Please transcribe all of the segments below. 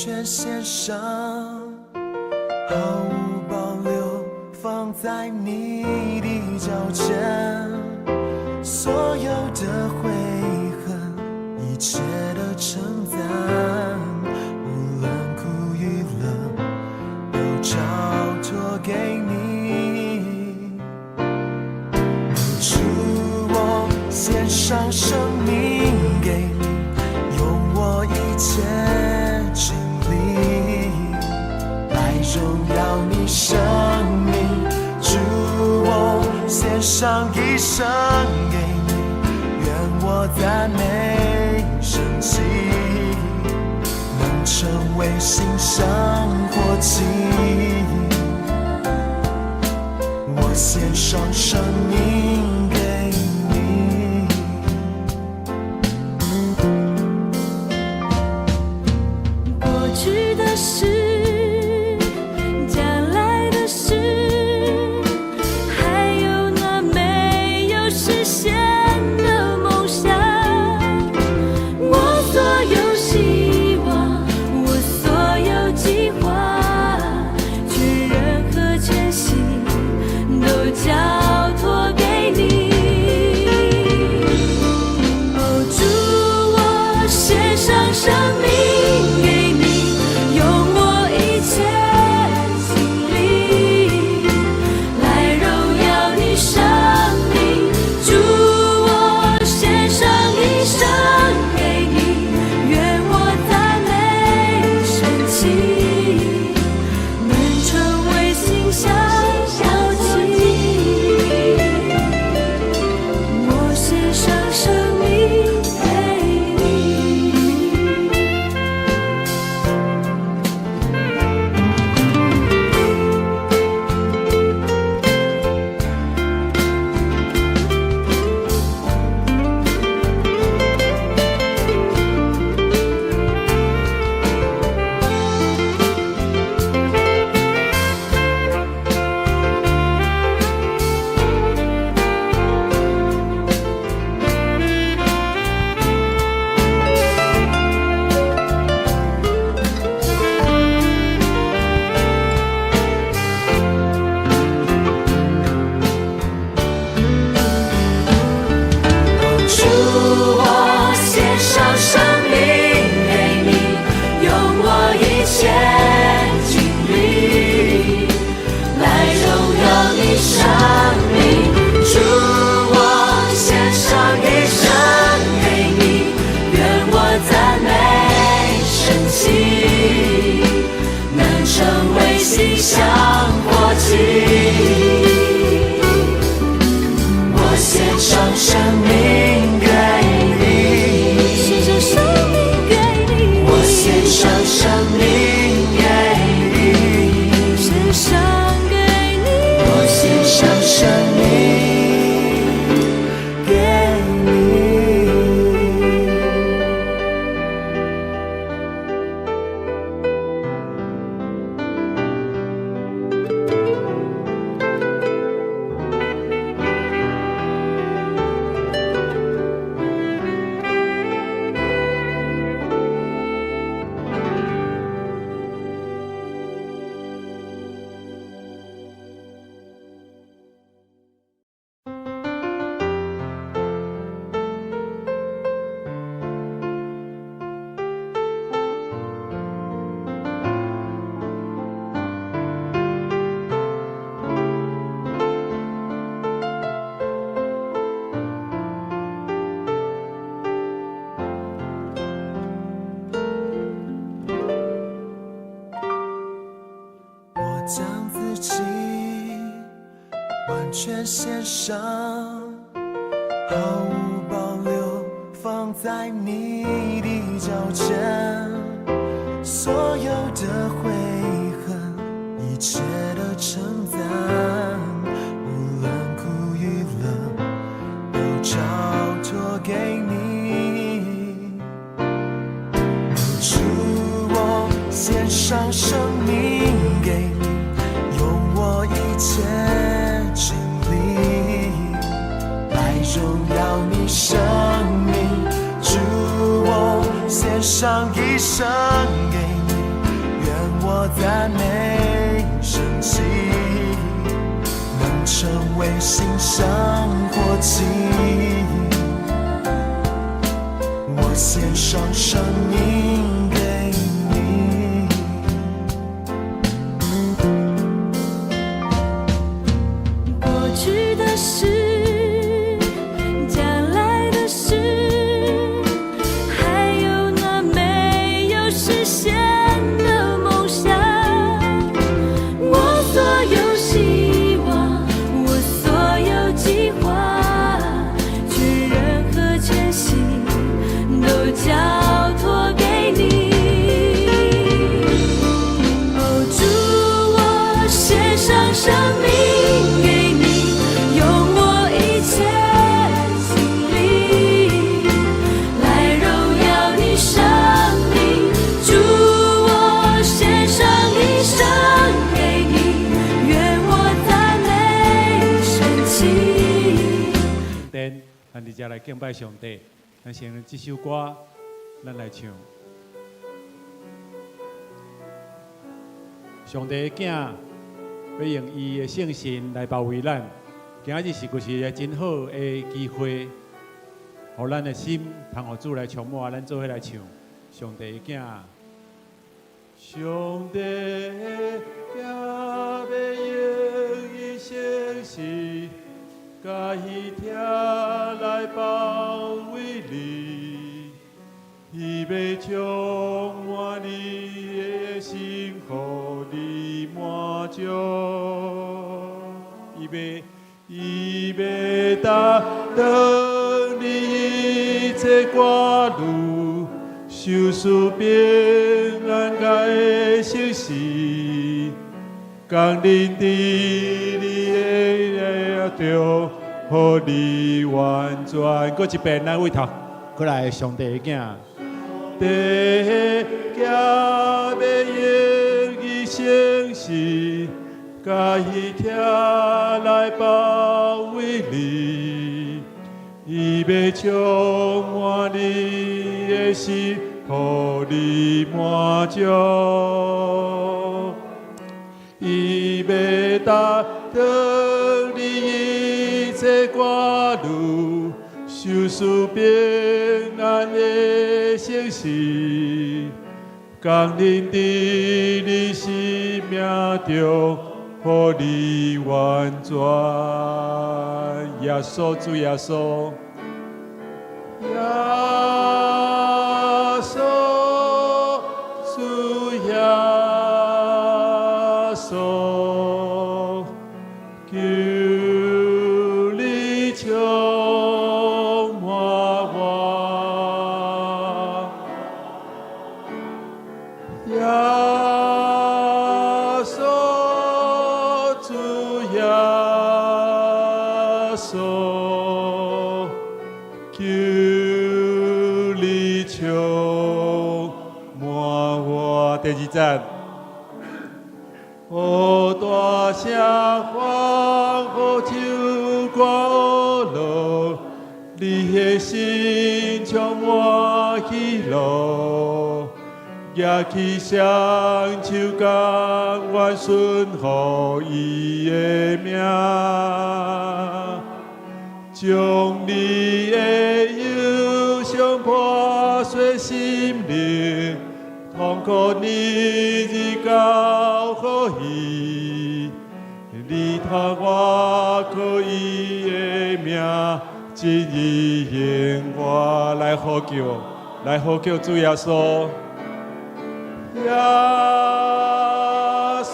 全獻上，毫無保留放在你的腳前，所有的悔恨，一切的稱讚，無論苦與樂，都交託給你。主，我獻上生命給你，用我一切精力來榮耀你生命。主，我獻上一生給你，願我讚美神蹟，能成為馨香火祭。我獻上生命給你。過去的事，將來的事，還有那沒有實現的夢想，我所有希望，我所有計劃，全人和全心都交託給你。哦，主，我獻上生命給你，用我一切精力來榮耀你生命。主，我獻上一生給你，願我讚美神蹟，能成為馨香火祭。我獻上生命給你。主，我獻上生命給你，用我一切精力來榮耀你生命。主，我獻上一生給你，願我讚美神蹟，能成為馨香火祭。我獻上生命給你，獻上生命給你，我獻上生命給你，獻上給你，我獻上生命給你。我將自己完全獻上，毫無保留放在你的腳前，所有的悔恨，一切的稱讚，無論苦與樂，都交託給你。主，我獻上生命給你，用我一切精力來榮耀你生命。主，我獻上一生給你，心像火祭，我獻上生命給你。過去的事，將來的事，還有那沒有實現的夢想，我所有希望，我所有計劃，全人和全心都交託給你。哦，主，我獻上生命給你，用我一切精力來榮耀你生命。主，我獻上一生給你，願我讚美升起。殿，咱佇遮來敬拜上帝。咱先用這首歌，咱來唱。上帝的囝欲用伊的聖神來包圍咱。今仔日是閣是一个真好的機會，予咱的心通予主來充滿，咱做伙來唱。上帝的囝，上帝的囝欲用伊聖神，共喜疼來包圍你，伊欲充滿你的心，予你滿足。伊欲擔當你一切掛慮，賞賜平安佮的誠實，降臨佇你的中，予你完全。閣一遍，咱對頭過來，上帝的囝。帝的囝欲用伊聖神，共喜疼來包圍你，伊欲充滿你的心，予你滿足。伊欲擔當你一切掛慮，賞賜平安的誠實，降臨佇你生命中，予你完全。耶穌，主耶穌，耶穌，主耶穌，求你充滿我。耶穌，主耶穌，求你充滿我。第二節。哦，大聲歡呼，唱歌樂，你的心充滿喜樂，舉起雙手甘願順服伊的名，將你的憂傷破碎心靈，痛苦日日交予伊，你托我靠伊的名，真意應我來呼叫，來呼叫主耶穌。耶穌，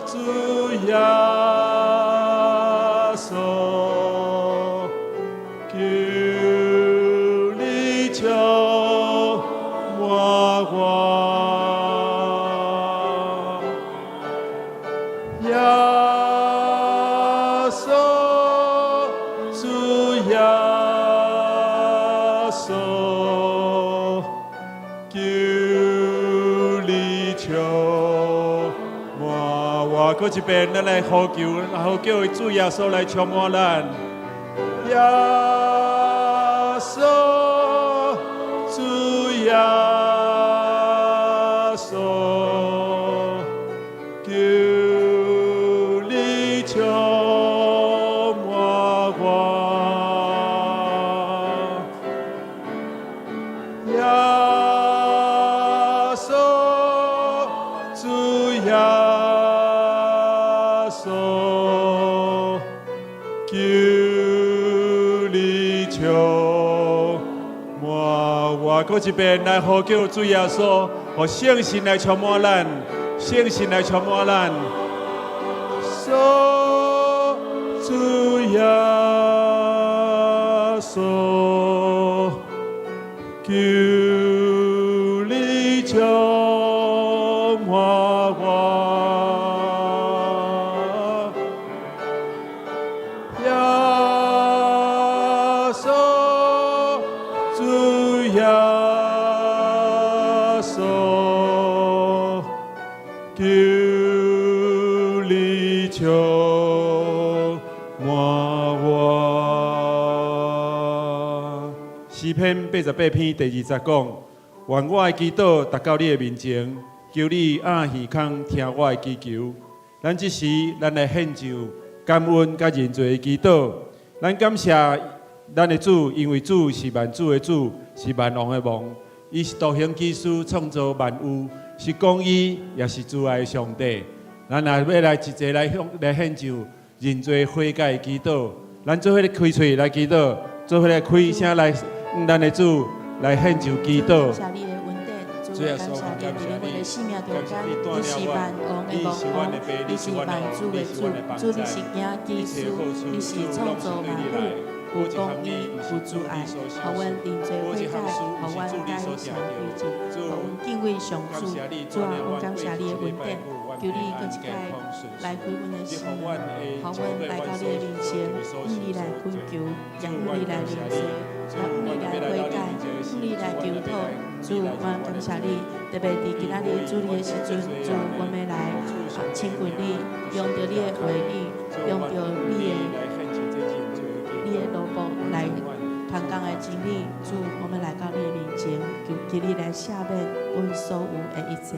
主耶穌，求你充滿我。耶穌，主耶穌，求你充滿我。閣一遍，咱來呼求，呼叫主耶穌來充滿咱。耶穌，主耶穌，求你充穌，求你充滿我。閣一遍來呼叫主耶穌，予聖神來充滿咱，聖神來充滿咱。穌，主耶穌，求你充滿我。耶穌，主耶穌，求你充滿我。詩篇88篇第2節講：願我的祈禱達到你的面前，求你掩耳孔聽我的祈求。咱這時，咱來獻上感恩佮認罪的祈禱。咱感謝咱的主，因為主是萬主的主，是萬王的王。伊是獨行奇事，創造萬有，是公義，也是慈愛的上帝。咱也欲來一齊來向來獻上認罪悔改的祈禱。咱做伙咧開喙來祈禱，做伙來開聲來向咱的主來獻上祈禱。感謝你的恩典，主，感謝你佇阮的生命中間，你是萬王的王，你是萬主的主，主，你是行奇事，你是創造萬有，有公義，有慈愛，予阮認罪悔改，予阮改邪歸正，予阮敬畏上主。主啊，阮感謝你的恩典，求你閣一擺來開阮的心門，予阮來到你的面前，向你來懇求，也向你來認罪，也向你來悔改，向你來求討。主，阮感謝你，特別佇今仔日主日的時陣，主，阮欲來親近你，用著你的話語，用著你的奴僕來傳講的真理。主，我們來到你的面前，求求你來赦免阮所有的一切。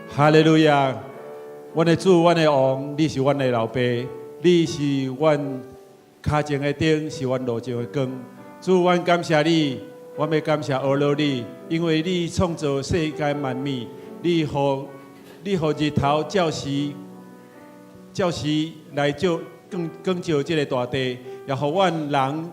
哈利路亞！阮的主，阮的王，你是阮的老爸，你是阮跤前的燈，是阮路上的光。主，阮感謝你，阮欲感謝阿羅你，因為你創造世間萬物，你予日頭照時照時來照光光照這個大地，也予阮人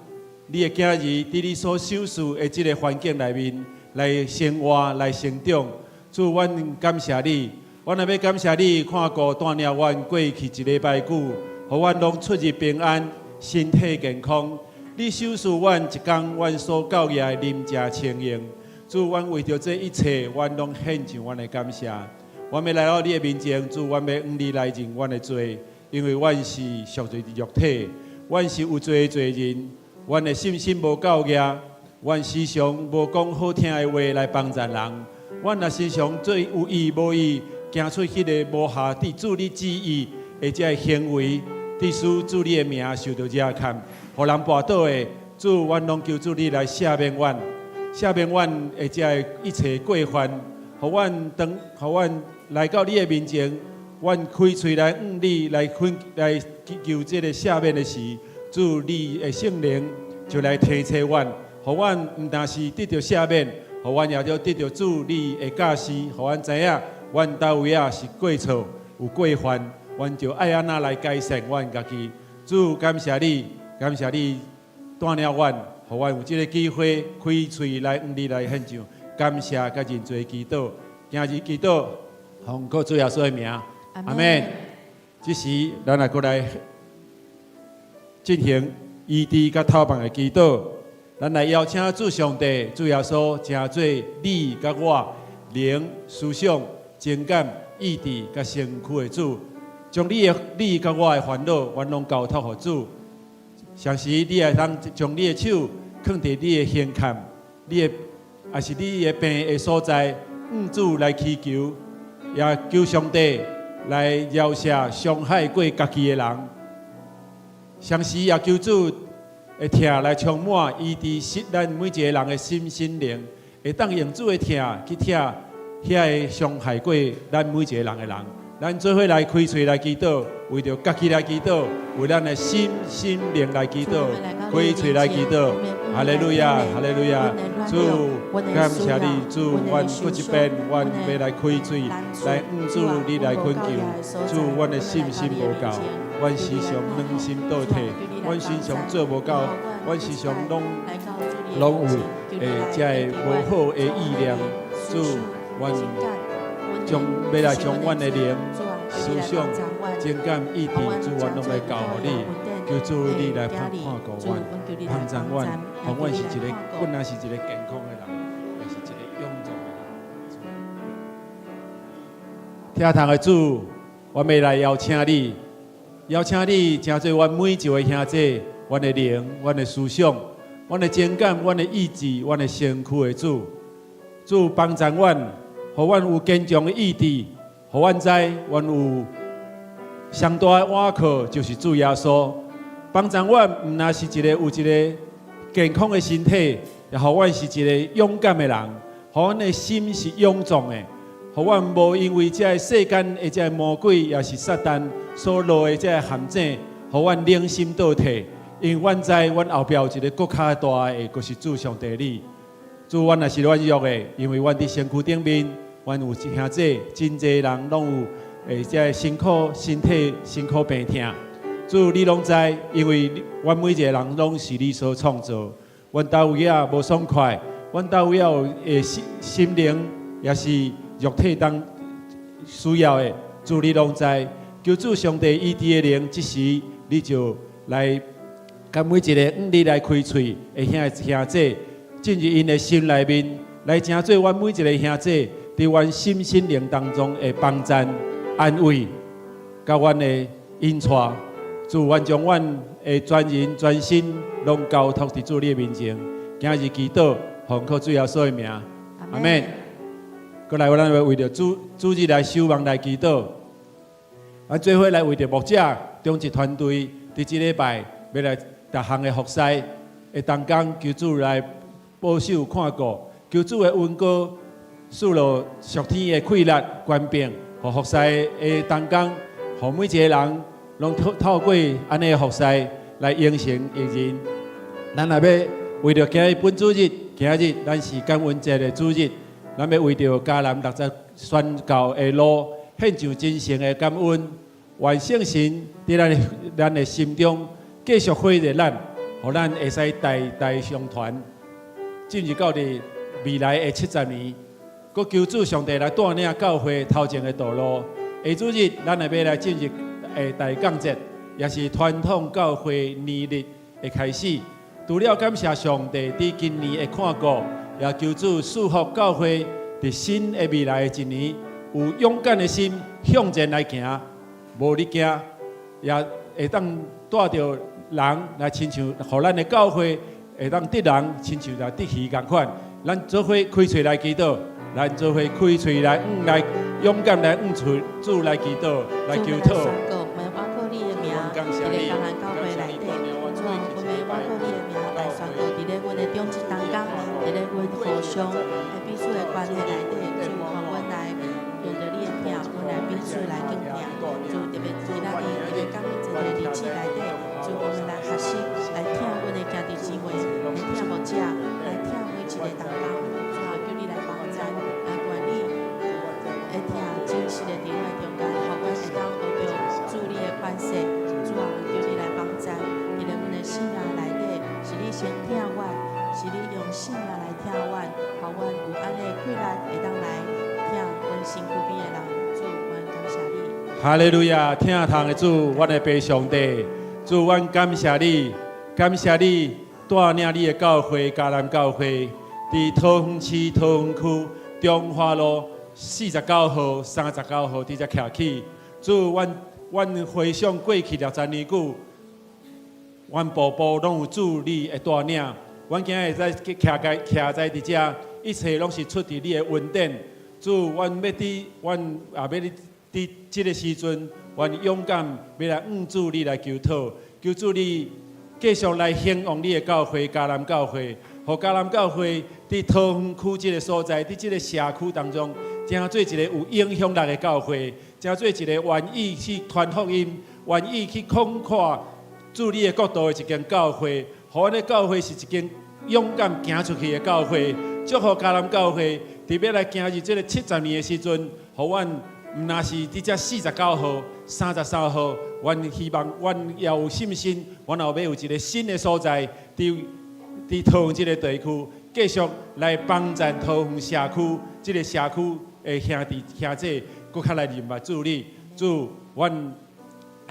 你的囝兒佇你所賞賜的這個環境內面來生活來成長。主，阮感謝你，阮也欲感謝你，看顧帶領阮過去一禮拜久，予阮攏出入平安，身體健康。你賞賜阮一工，阮所夠額的啉食穿用。主，阮為著這一切，阮攏獻上阮的感謝。阮欲來到你的面前，主，阮欲向你來認阮的罪，因為阮是屬於肉體，阮是有罪的罪人，阮的信心無夠額，阮時常無講好聽的話來幫贊人。阮若時常做有意無意行出彼个無合佇主你旨意的這个行為，致使主你的名受著惹坎，予人跋倒的。主，阮攏求主你來赦免阮，赦免阮的這个一切過犯，予阮當，予阮來到你的面前，阮開喙來向你來懇來求這个赦免的時，主，你的聖靈就來提醒阮，予阮毋但是得著赦免，予阮也著得著主你的教示，予阮知影，阮佗位仔是過錯有過犯，阮就愛按怎來改善阮家己。主，感謝你，感謝你帶領阮，予阮有這个機會開喙來向你來獻上感謝佮認罪祈禱，今日祈禱，奉靠主耶穌的名，阿們。這時，咱來閣來進行醫治佮透放的祈禱。咱來邀請主上帝、主耶穌，成做你佮我靈、思想、情感、意志佮身軀的主，將你佮我的煩惱，阮攏交託予主。同時，你會當將你的手囥佇你的胸坎，你的抑是你的病的所在，向主來祈求，也求上帝來饒赦傷害過家己的人。同時，也求主的疼來充滿醫治失咱每一个人的心身靈，會當用主的疼去疼遐个傷害過咱每一个人的人。咱做伙來開喙來祈禱，為著家己來祈禱，為咱的心心靈來祈禱，開喙來祈禱。哈利路亞，哈利路亞！主，感謝你，主，阮閣一遍，阮欲來開喙，來向主你來懇求。主，阮的信心無夠，阮時常軟心倒退，阮時常做無到，阮時常攏有這个無好的意念。主，阮將欲來將阮的靈、思想、情感、意志，主，阮攏來交予你。求主你來看顧阮，幫助阮，予阮是一个，本來是一個健康的人，也是一個勇壯的人。疼痛的主，我欲來邀請你，邀請你，成做阮每一位兄弟，阮的靈、阮的思想、阮的情感、阮的意志、阮的身軀的主，主幫助阮，予阮有堅強的意志，予阮知阮有上大的倚靠，就是主耶穌。幫助阮，毋但是一个有一个健康的身體，也予阮是一个勇敢的人，予阮的心是勇壯的，予阮無因為這个世間的這个魔鬼，也是撒旦所落的這个陷阱，予阮冷心倒退。因為阮知，阮後壁有一个閣較大的，就是主上帝你。主，阮若是軟弱的，因為阮佇身軀頂面，阮有兄弟真濟人攏有這个辛苦身體辛苦病痛。主，你攏知，因為阮每一個人攏是你所創造，阮佗位仔無爽快，阮佗位仔有心心靈也是肉體當需要的，主你攏知。求主上帝醫治的靈，這時你就來共每一個向你來開喙的兄兄弟，進入𪜶的心內面，來成做阮每一個兄弟，佇阮心心靈當中的幫贊、安慰，佮阮的引帶。主，阮將阮的全人全身攏交託佇主你的面前，今日祈禱，奉靠主耶穌的名，阿們。閣來，咱欲為著主主日來守望來祈禱。咱做伙來為著牧者長執團隊，佇這禮拜欲來逐項的服侍的同工，求主來保守看顧，求主的恩膏賜落屬天的氣力權柄，予服侍的同工，予每一個人攏透過按呢服侍來形成義人。咱也欲為著今日本主日，今日咱是感恩節的主日，咱欲為著迦南60宣教的路獻上真誠的感恩，願聖神佇咱的心中繼續火熱咱，予咱會使代代相傳，進入到佇未來的70年，閣求主上帝來帶領教會頭前的道路。下主日，咱會欲來進入大降節，也是傳統教會年曆的開始。除了感謝上帝佇今年的看顧，也求主賜福教會佇新的未來的一年，有勇敢的心向前來行，無咧驚，也會當帶著人來親像，予咱的教會會當得人親像來得魚仝款。咱做伙開喙來祈禱，咱做伙開喙來，來勇敢來向主主來祈禱，來求討。我們倚靠你的名，佇咧迦南教會內底，主啊，我們倚靠你的名來宣告，佇咧阮的長執同工，佇咧阮互相的彼此的關係內底，主，予阮來用著你的疼，阮來彼此來敬疼。主，特別今仔日特別感恩節的日子內底，主，我們來學習，來疼阮的兄弟姊妹，來疼牧者，來疼每一個同工。主啊，求你來幫贊，來管理，會疼真實的佇阮中間，予阮會當學著主你的款式。主啊，求你來幫贊，佇咧阮的生命內底，是你先疼阮，是你用性命來疼阮，予阮有按呢氣力，會當來疼阮身軀邊的人。主，阮感謝你。哈利路亞，疼痛的主，阮的父上帝，主，阮感謝你，感謝你帶領你的教會，迦南教會，佇桃園市桃園區中華路49號、39號佇遮徛起。主，阮回想過去60年久，阮步步攏有主你的帶領。阮今日會使徛在佇遮，一切攏是出佇你的恩典。主，阮也欲佇這个時陣，阮勇敢欲來向主你來求討，求主你繼續來興旺你的教會，迦南教會，予迦南教會佇桃園區這个所在，佇這个社區當中，成做一个有影響力的教會，成做一个願意去傳福音、願意去擴闊主你的國度的一間教會。予阮的教會是一間勇敢行出去的教會。祝福迦南教會，特別來行入這个七十年的時陣，予阮毋但是佇這49號、33號，阮希望阮也有信心，阮後尾有一个新的所在，佇桃園這个地區，繼續來幫贊桃園社區這个社區的兄弟兄姊，閣較來認捌主你。主，阮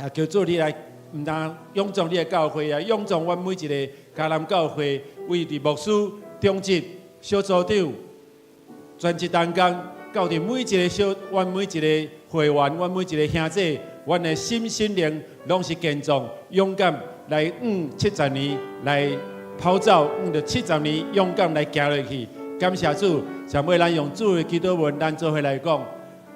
也求主你來，毋但勇壯你的教會啊，勇壯阮每一个迦南教會，為佇牧師、長執、小組長、全職同工，到佇每一个小，阮每一个會員，阮每一个兄弟，阮的心心靈攏是健壯、勇敢來往七十年來跑走，往著七十年勇敢來行落去。感謝主，上尾咱用主的祈禱文，咱做伙來講：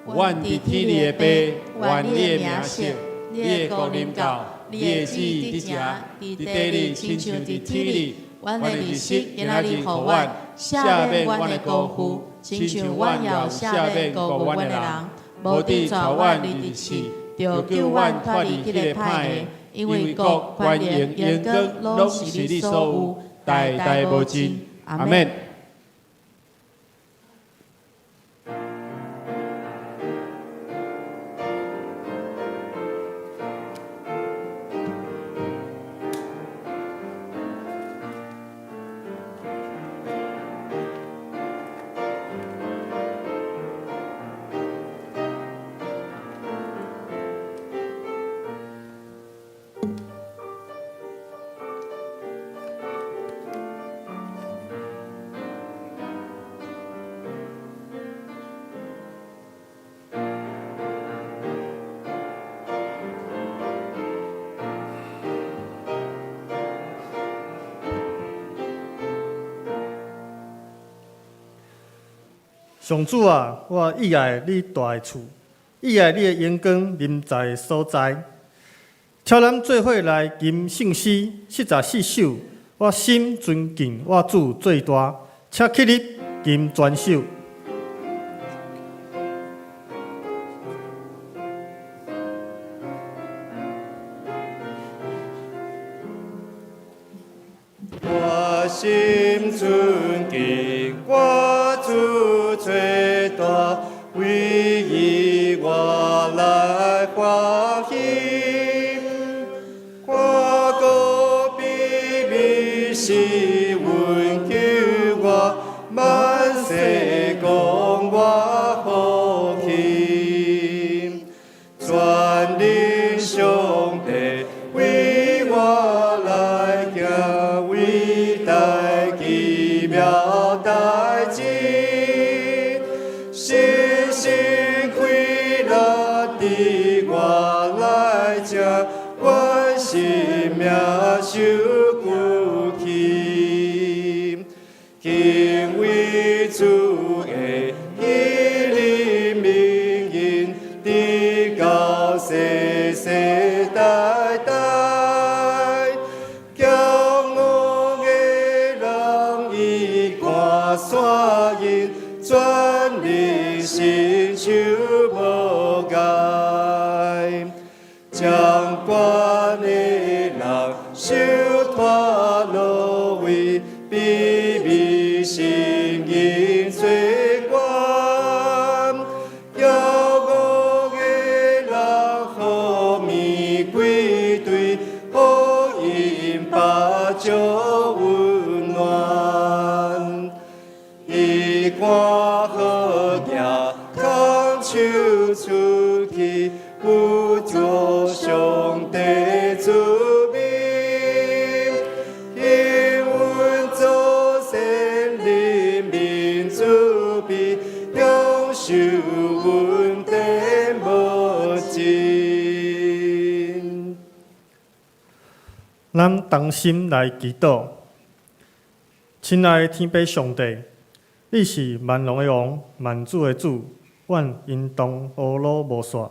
阮佇天裡的父，願你的名聖，你的國臨到，你的旨意佇遮，佇地裡親像佇天裡。阮的日食今仔日予阮，赦免阮的辜負，親像阮也有赦免辜負阮的人。無得帶阮入去試，著救阮脫離彼個歹的，因為國、權榮、榮光，攏是你所有，代代無盡。阿們。上主啊，我意愛你大的厝，意愛你的榮光臨在的所在。請咱做伙來吟聖詩74首，我心尊敬我主最大，請起立吟全首。我心尊敬我主最大，為伊我來歡喜。看顧卑微是恩救我，萬世講我福氣。全能上帝為我來行偉大奇妙代誌，深深快樂佇我內這，阮生命受鼓氣，敬畏主的彼人名言，直到世世代代。驕傲的人伊看煞因，全能伸手無礙。掌權的人受拖落位，卑微心因最懸。驕傲的人予物歸對，予𪜶腹肚溫暖。伊看好舉空手出去，有著上帝慈憫，因阮祖先人民慈悲，享受恩典無盡。咱同心來祈禱，親愛的天父上帝，你是萬王的王，萬主的主，阮應當呵咾無煞，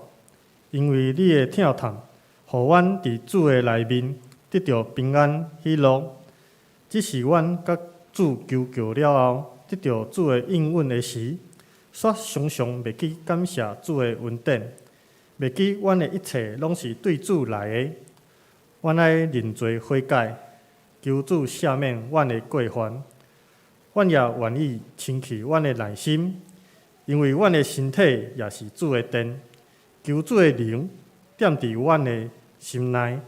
因為你的疼痛，予阮佇主的內面得著平安喜樂。只是阮佮主求告了後，得著主的應允的時，煞常常袂記感謝主的恩典。袂記阮的一切攏是對主來的。阮愛認罪悔改，求主赦免阮的過犯。阮也願意清去阮的內心，因為阮的身體也是主的殿。求主的靈踮佇阮的心內，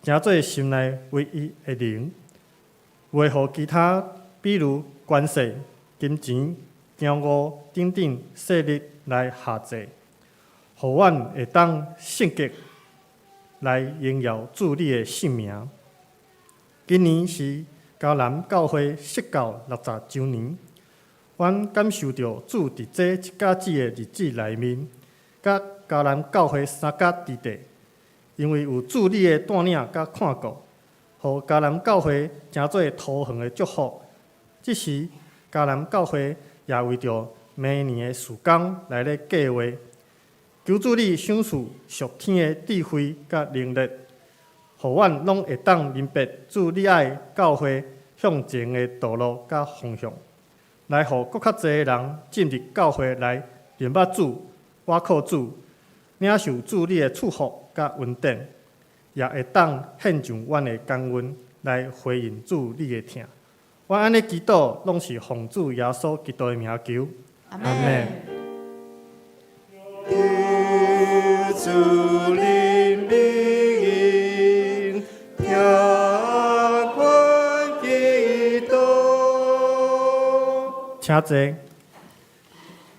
成做心內唯一的靈，袂予其他，比如權勢、金錢、驕傲等等勢力來轄制，予阮會當聖潔來榮耀主你的聖名。今年是迦南教會設教60週年，阮感受著主佇這一甲子的日子內面，佮迦南教會相佮佇地，因為有主你的帶領佮看顧，予迦南教會成做桃園的祝福。這時，迦南教會也為著明年的事工來咧計劃，求主你賞賜屬天的智慧佮能力，予阮攏會當明白主你愛教會向前的道路佮方向，來予閣較濟人進入教會來認捌主、倚靠主，領受主你的祝福佮恩典，也會當獻上阮的感恩來回應主你的疼。阮按呢祈禱，攏是奉主耶穌基督的名求。阿們。求主憐憫，聽阮祈禱。請坐。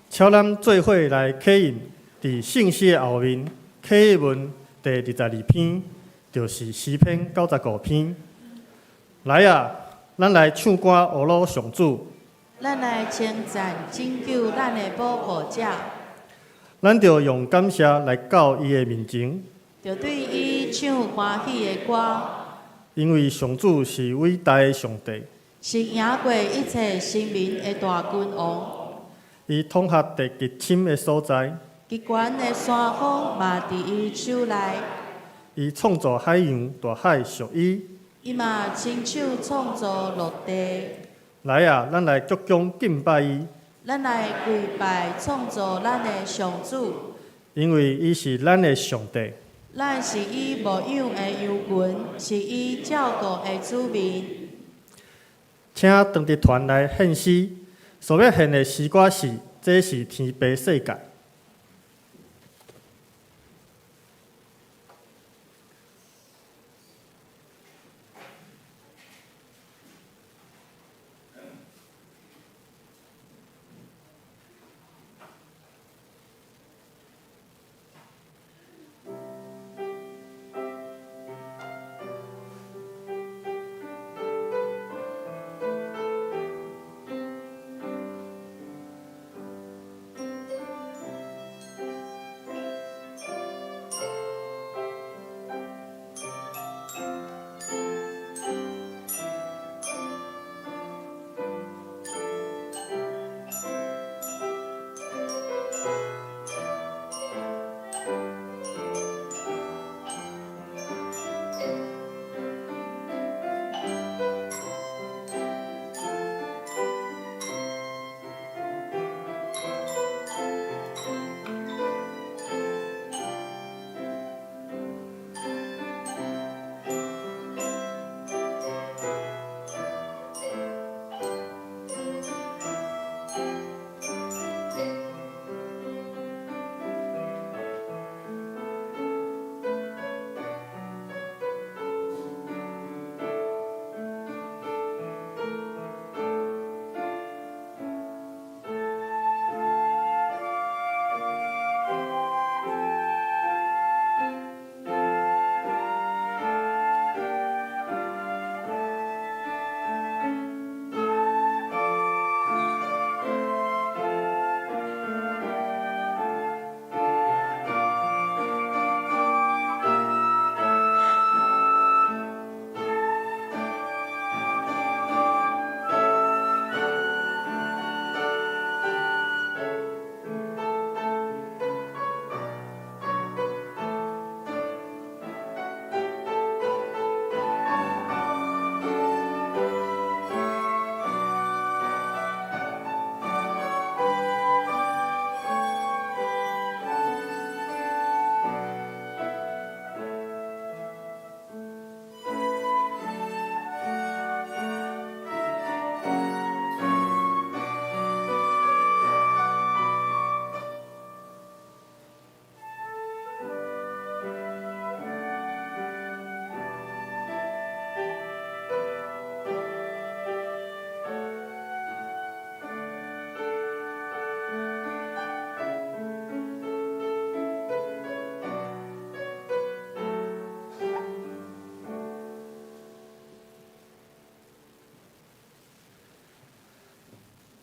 請咱做伙來啟印佇聖詩的後面，啟印文第22篇，就是詩篇95篇。來啊，咱來唱歌呵咾上主。咱來稱讚拯救咱的保護者。咱著用感謝來到伊的面前。著對伊唱歡喜的歌。因為上主是偉大的上帝。是贏過一切神明的大君王。伊統轄地極深的所在。極懸的山峰嘛佇伊手內。伊創造海洋，大海屬伊。伊嘛親手創造陸地。來啊，咱來鞠躬敬拜伊。咱來跪拜創造咱的上主。因為伊是咱的上帝。咱是伊牧養的羊群，是伊照顧的子民。請長笛團來獻詩，所欲獻的詩歌是：這是天父世界。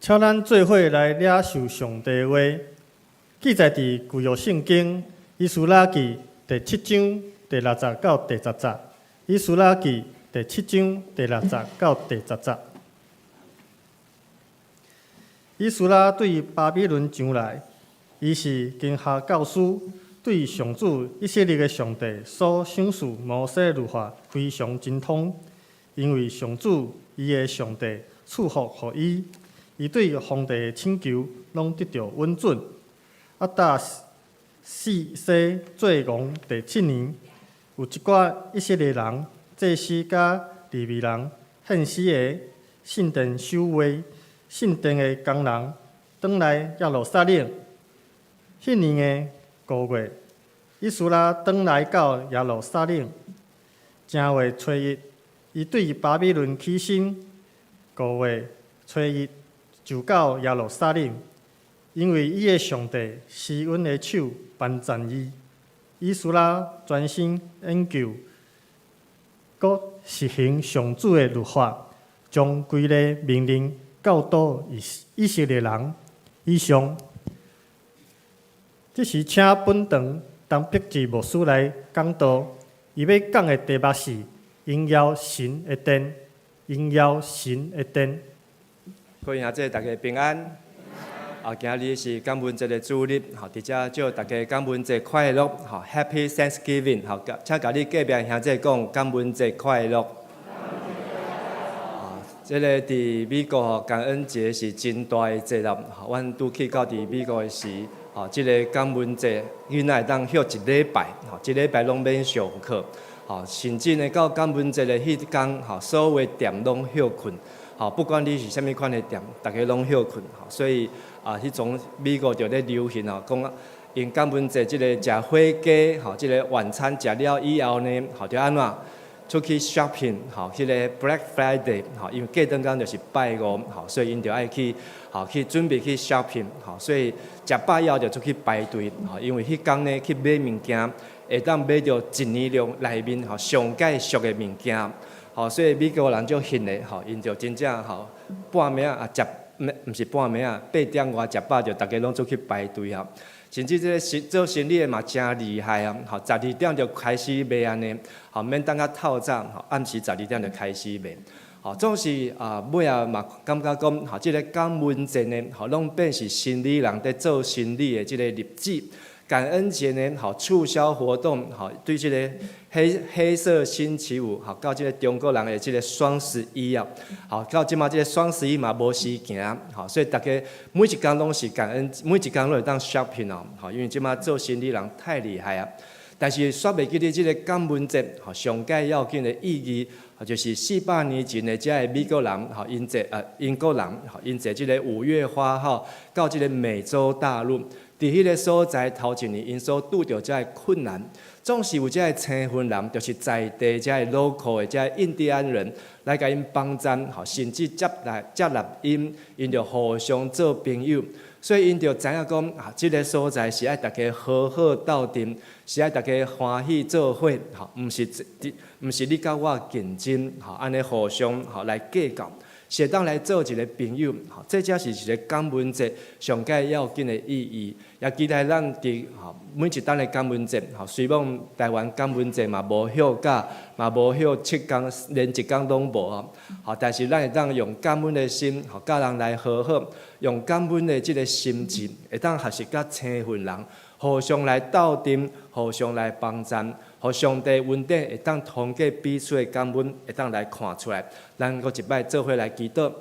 請咱做伙來領受上帝話，記載佇舊約聖經以斯拉記第七章第六節到第十節。以斯拉記第七章第六節到第十節。以斯拉對巴比倫上來，伊是經學教師，對上主以色列的上帝所賞賜摩西律法非常精通，因為上主伊的上帝賜福予伊，伊對皇帝的請求攏得著允准。亞達薛西做王第七年，有一寡以色列人、祭司佮利未人獻死的聖殿守衛、聖殿的工人，轉來耶路撒冷。彼年的五月，以斯拉轉來到耶路撒冷。正月初一，伊對巴比倫起身；五月初一就到耶路撒冷，因為伊的上帝施恩的手幫贊伊。以斯拉專心研究，閣實行上主的律法，將規例命令教導以色列人。以上，這時請本堂陳碧志牧師來講道，伊欲講的題目是榮耀神的殿，榮耀神的殿。各位兄弟，大家平安。啊，今日是感恩節的主日，吼，佇遮祝大家感恩節快樂，吼，Happy Thanksgiving，吼，請共你隔壁兄弟講感恩節快樂。啊，這个佇美國吼，感恩節是真大的節日，吼，阮拄去到佇美國的時，吼，這个感恩節囡仔會當歇一禮拜，吼，一禮拜攏免上課，吼，甚至呢到感恩節的彼工，吼，所有店攏歇睏，吼，不管你是啥物款的店，逐家攏歇睏，吼，所以啊，彼種美國就咧流行吼，講𪜶感恩節這个食火雞，吼，這个晚餐食了以後呢，吼，就按怎出去 shopping，吼，彼个 Black Friday，吼，因為過轉工就是拜五，吼，所以𪜶就愛去，吼，去準備去 shopping，吼，所以食飽以後就出去排隊，吼，因為彼工呢去買物件，會當買著一年量內面吼上蓋俗的物件，吼，所以美國人足興的，吼，𪜶就真正吼半暝啊食，毋是半暝啊，八點外食飽就逐家攏出去排隊啊。甚至這个做生意的嘛誠厲害啊！吼，十二點就開始賣按呢，吼，免等較透早，吼，暗時十二點就開始賣。吼，總是啊，尾仔嘛感覺講，吼，這个感恩節呢，吼，攏變是生理人佇做生理的這个日子。感恩節呢，吼，促銷活動，吼，對這个黑色星期五，吼，到這个中國人的這个雙十一啊，吼，到這馬這个雙十一嘛無時行，吼，所以逐家每一工攏是感恩，每一工攏會當 shopping 哦，吼，因為這馬做生理人太厲害啊。但是煞袂記得這个感恩節，吼，上蓋要緊的意義，就是400年前的這个美國人，吼，𪜶坐啊英國人，吼，𪜶坐這个五月花號到這个美洲大陸。佇彼个所在頭一年，𪜶所拄著遮个困難，總是有遮个青雲人，就是在地遮个 local 的遮个印第安人來共𪜶幫贊，吼，甚至接來接納𪜶，𪜶就互相做朋友。所以𪜶就知影講啊，這个所在是愛逐家和好鬥陣，是愛逐家歡喜做伙，吼，毋是你佮我競爭，吼，按呢互相吼來計較。是會當來做一个朋友，吼，這才是一个感恩節上蓋要緊的意義。也期待咱佇吼每一冬的感恩節，吼，雖罔台灣感恩節嘛無歇假，嘛無歇7工，連一工攏無吼。吼，但是咱會當用感恩的心，吼，佮人來和好，用感恩的這个心情，會當學習佮生份人互相來鬥陣，互相來幫贊。予上帝恩典會當通過彼此的感恩，會當來看出來。咱閣一擺做伙來祈禱。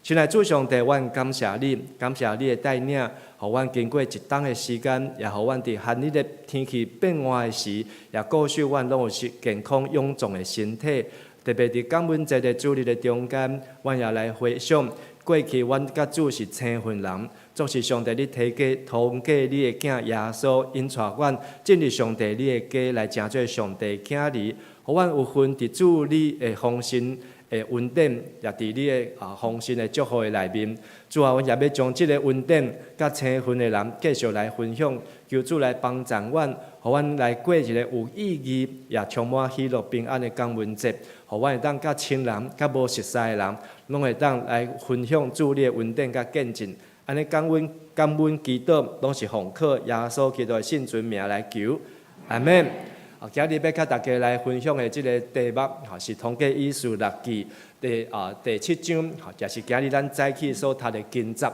親愛主上帝，阮感謝你，感謝你的帶領，予阮經過一冬的時間，也予阮佇寒熱的天氣變換的時，也顧守阮攏有是健康勇壯的身體。特別佇感恩節的主日的中間，阮也來回想過去，阮佮主是生份人，總是上帝你提過通過你的囝耶穌，引帶阮進入上帝你的家來成做上帝囝兒，予阮有份佇主你的豐盛的的恩典，也佇你的豐盛的祝福的內面。主啊，阮也欲將這个恩典，佮青份的人繼續來分享，求主來幫助阮，予阮來過一个有意義，也充滿喜樂平安的感恩節，予阮會當佮親人、佮無熟似的人，攏會當來分享主你的恩典佮見證。按呢感恩感恩祈禱，攏是奉靠耶穌基督的聖尊名來求，阿們。今日欲佮大家來分享的這个題目，是統計以斯拉記第七章，也是今日咱早起所讀的經節。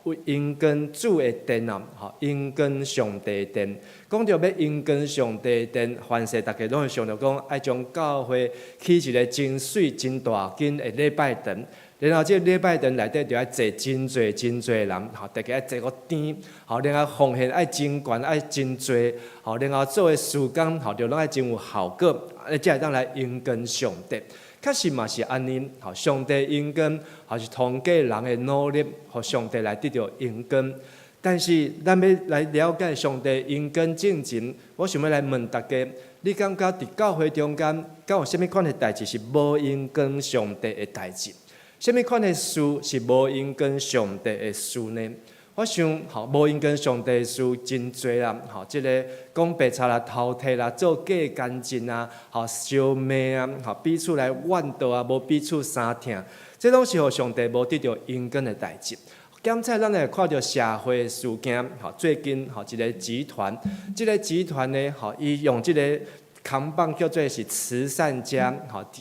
為榮光主的殿啊，榮光上帝殿。講著欲榮光上帝殿，凡勢大家攏會想著講，愛將教會起一个真媠、真大間的禮拜堂。然後這個禮拜堂內底就愛坐真濟真濟人，大家愛坐閣甜，然後奉獻愛真懸，愛真濟，然後做的事工，就攏愛真有效果，才會當來榮光上帝。確實嘛是按呢，上帝榮光，是通過人的努力，予上帝來得著榮光。但是咱欲來了解上帝榮光進前，我想欲來問大家：你感覺佇教會中間，敢有啥物款的代誌是無榮光上帝的代誌？啥物款的事是無榮光上帝的事呢？我想，無榮光上帝的事真濟啦，這个講白賊啦、偷提啦、做假見證啊、相罵啊、彼此來怨妒啊、無彼此相疼，這攏是予上帝無得著榮光的代誌。檢採咱會看著社會事件，最近一个集團，這个集團呢，伊用這个扛棒叫做是慈善家，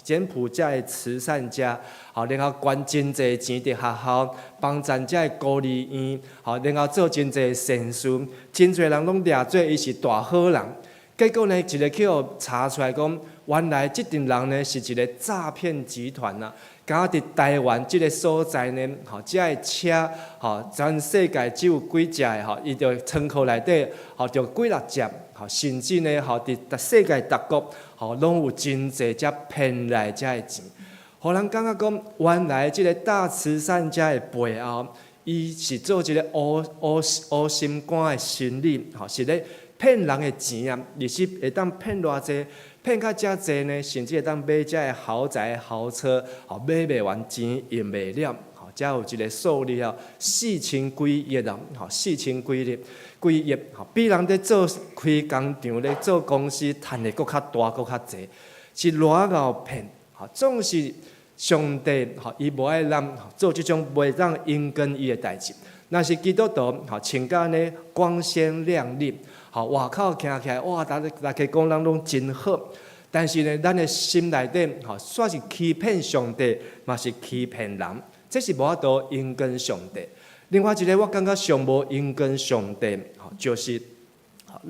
柬埔寨的慈善家，然後捐真濟錢佇學校，幫贊這个孤兒院，然後做真濟善事，真濟人攏掠做伊是大好人。結果呢，一个去予查出來講，原來這陣人呢是一个詐騙集團啊！敢若佇台灣這个所在呢，這个車，全世界只有幾隻的，伊就倉庫內底，就幾六隻。甚至呢，佇世界各國，攏有真濟遮騙來遮的錢，予人感覺講，原來這个大慈善家的背後，伊是做一个烏烏烏心肝的生理，是咧騙人的錢啊，利息會當騙偌濟，騙較遮濟呢，甚至會當買遮的豪宅豪車，買袂完錢用袂了，遮有一个數字哦，四千幾億啊，四千幾億。幾億，比人咧做開工廠咧做公司趁的閣較大閣較濟，是偌𠢕騙，總是上帝，伊無愛咱做這種袂當榮光伊的代誌。若是基督徒，穿甲按呢光鮮亮麗，外口行起來，哇，大大家講咱攏真好。但是呢，咱的心內底，煞是欺騙上帝，嘛是欺騙人，這是無法度榮光上帝。另外一个，我感覺上無榮光上帝，就是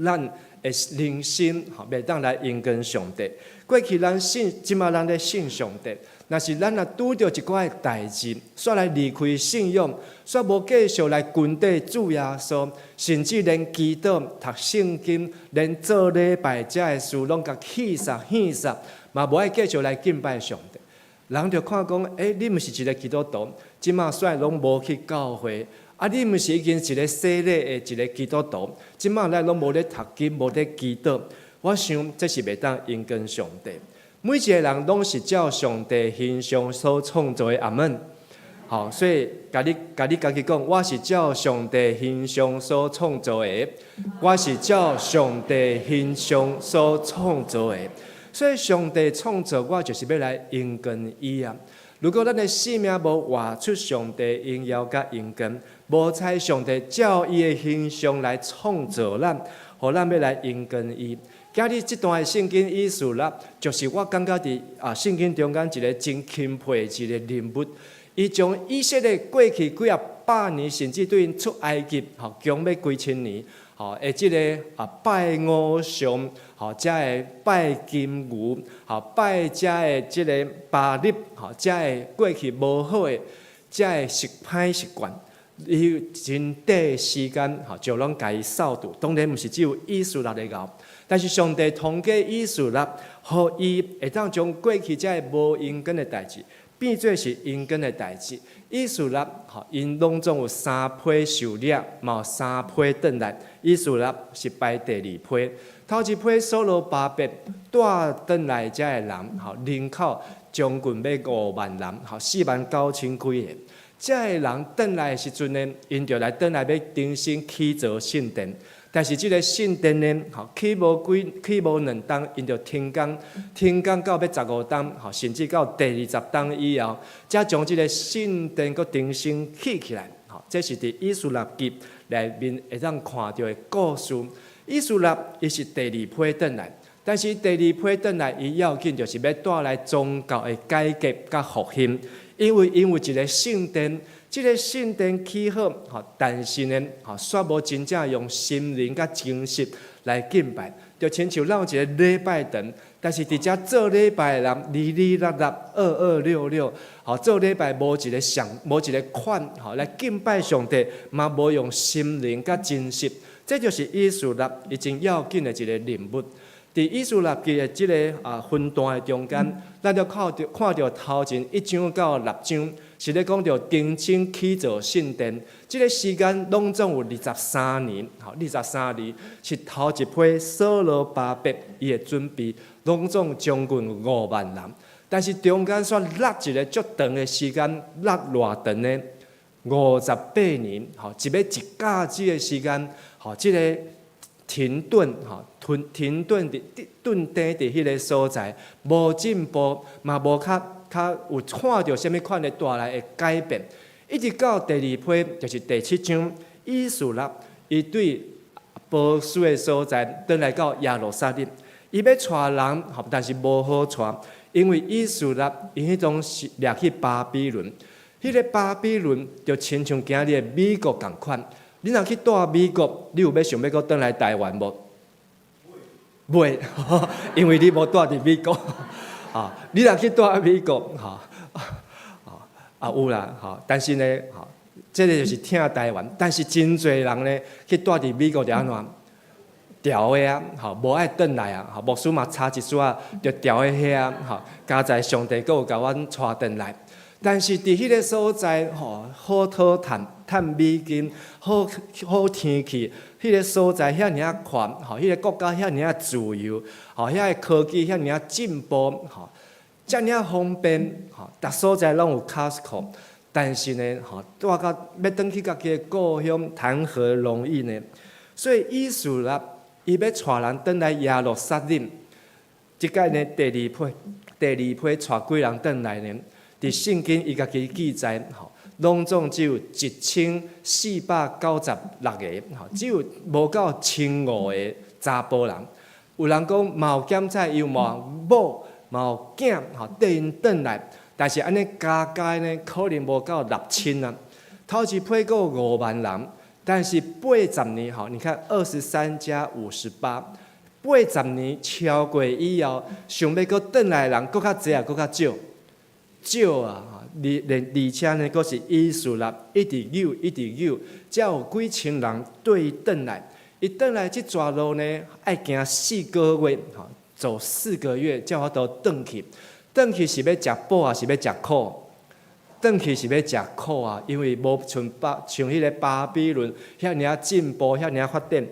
咱的人生，袂當來榮光上帝。過去咱信，這馬咱咧信上帝，若是咱若拄著一寡的代誌，煞來離開信仰，煞無繼續來跟綴主耶穌，甚至連祈禱、讀聖經、連做禮拜遮的事，攏共棄殺、棄殺，嘛無愛繼續來敬拜上帝。人就看講，欸，你毋是一个基督徒，這馬煞攏無去教會，啊，你毋是已經一个洗禮的一个基督徒，這馬來攏無咧讀經，無咧祈禱。我想這是袂當榮光上帝。每一个人攏是照上帝形象所創造的，阿們。好，所以共你共你家己講，我是照上帝形象所創造的，我是照上帝形象所創造的。所以上帝創造我，就是欲來榮光伊啊！如果咱的生命無活出上帝榮耀佮榮光，無採上帝照伊的形象來創造咱，予咱欲來榮光伊。今日這段的聖經以斯拉，就是我感覺佇聖經中間一个真欽佩的一个人物。伊將以色列過去幾仔百年，甚至對𪜶出埃及，將欲幾千年，的這个拜偶像，遮个拜金牛，拜遮个這个巴力，遮个過去無好的遮个習歹習慣，伊真短時間，就攏共伊掃除。當然毋是只有以斯拉會𠢕，但是上帝通過以斯拉，予伊會當將過去遮个無榮光的代誌，變做是榮光的代誌。以斯拉，𪜶攏總有三批受掠，嘛有三批轉來。以斯拉是排第二批。頭一批所羅巴伯帶轉來遮的人，吼，人口將近欲5萬人，吼，4萬9千幾个。遮的人轉來的時陣呢，𪜶就來轉來欲重新起造聖殿。但是這个聖殿呢，吼，起無幾起無2冬，𪜶就停工，停工到欲15冬，吼，甚至到第20冬以後，才將這个聖殿閣重新起起來。吼，這是佇以斯拉記內面會當看著的故事。以斯拉伊是第二批轉來，但是第二批轉來，伊要緊就是欲帶來宗教的改革佮復興，因為𪜶有一个聖殿。這个聖殿起好，吼，但是呢，吼，煞無真正用心靈佮真實來敬拜，就親像咱有一个禮拜堂，但是佇遮做禮拜的人，離離落落，二二六六，吼，做禮拜無一个相，無一个款，吼，來敬拜上帝，嘛無用心靈佮真實，這就是以斯拉伊真要緊的一个任務。佇以斯拉記的這个分段的中間，咱就看著看著頭前一章到六章，是咧講著重新起造聖殿。這个時間攏總有23年，吼，23年是頭一批所羅巴伯伊的準備，攏總將近5萬人。但是中間煞落一个足長的時間，落偌長呢？58年，吼，一欲一甲子的時間，吼，這个停頓，吼，停停頓佇頓停佇彼个所在，無進步，嘛無較較有看著啥物款的帶來的改變。一直到第二批，就是第七章，以斯拉伊對波斯的所在，轉來到耶路撒冷，伊欲帶人，吼，但是無好帶，因為以斯拉伊彼陣是掠去巴比倫，彼个巴比倫就親像今日的美國仝款。你若去蹛美國，你有欲想欲閣轉來台灣無？袂，因為你無蹛佇美國。啊，你若去蹛美國，吼，啊有啦，吼，但是呢，吼，這个就是疼台灣。但是真濟人呢，去蹛佇美國就按怎？牢的啊，吼，無愛轉來啊，吼，牧師嘛差一絲仔就牢佇遐，吼，佳哉上帝閣有共阮帶轉來。但是佇彼个所在，吼，好討趁，趁美金，好好天氣，彼个所在遐爾仔寬，吼，彼个國家遐爾仔自由，吼，遐个科技遐爾仔進步，吼，遮爾仔方便，吼，逐所在攏有 Costco，但是呢，吼，蹛到欲轉去家己的故鄉，談何容易呢？所以以斯拉伊欲帶人轉來耶路撒冷，這擺呢第二批，第二批帶幾人轉來呢？佇聖經伊家己記載，吼，攏總只有1496個，吼，只有無夠1500個查埔人。有人講嘛有檢查，有嘛某嘛有囝，吼，綴𪜶轉來，但是按呢加加呢，可能無夠6000啊。頭一批閣有5萬人，但是80年，吼，你看23加58，80年超過以後，想欲閣轉來的人閣較濟啊，閣較少？少啊！而而且呢，閣是以斯拉一直扭，一直扭，才有幾千人綴伊轉來。伊轉來這逝路呢，愛行四个月，吼，走四個月才有法度轉去。轉去是欲食補抑是欲食苦？轉去是欲食苦啊！因為無像巴像彼个巴比倫遐爾仔進步，遐爾仔發展。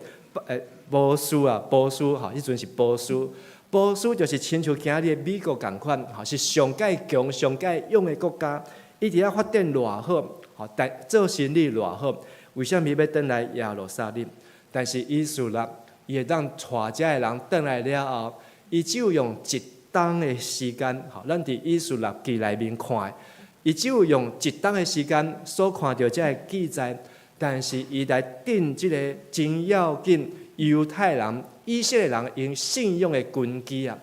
波斯啊，波斯吼，彼陣是波斯。波斯就是親像今日的美國仝款，吼，是上蓋強、上蓋勇的國家。伊佇遐發展偌好，吼，但做生意偌好，為啥物欲轉來耶路撒冷？但是以斯拉，伊會當帶遮的人轉來了後，伊只有用一冬的時間，吼，咱佇以斯拉記內面看，伊只有用一冬的時間所看著遮个記載，但是伊來奠這个真要緊猶太人、以色列人𪜶信仰的根基啊！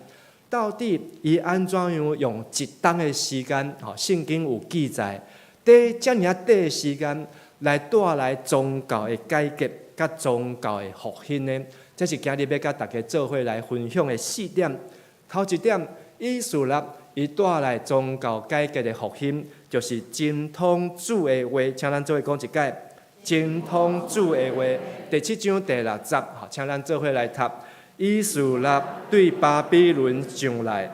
到底伊按怎樣用一冬的時間？吼，聖經有記載，佇遮爾短的時間來帶來宗教的改革、佮宗教的復興呢？這是今日欲佮大家做伙來分享的四點。頭一點，以斯拉伊帶來宗教改革的復興，就是精通主的話，請咱做伙講一擺。精通主的話，第七章第六節，吼，請咱做伙來讀。以斯拉對巴比倫上來，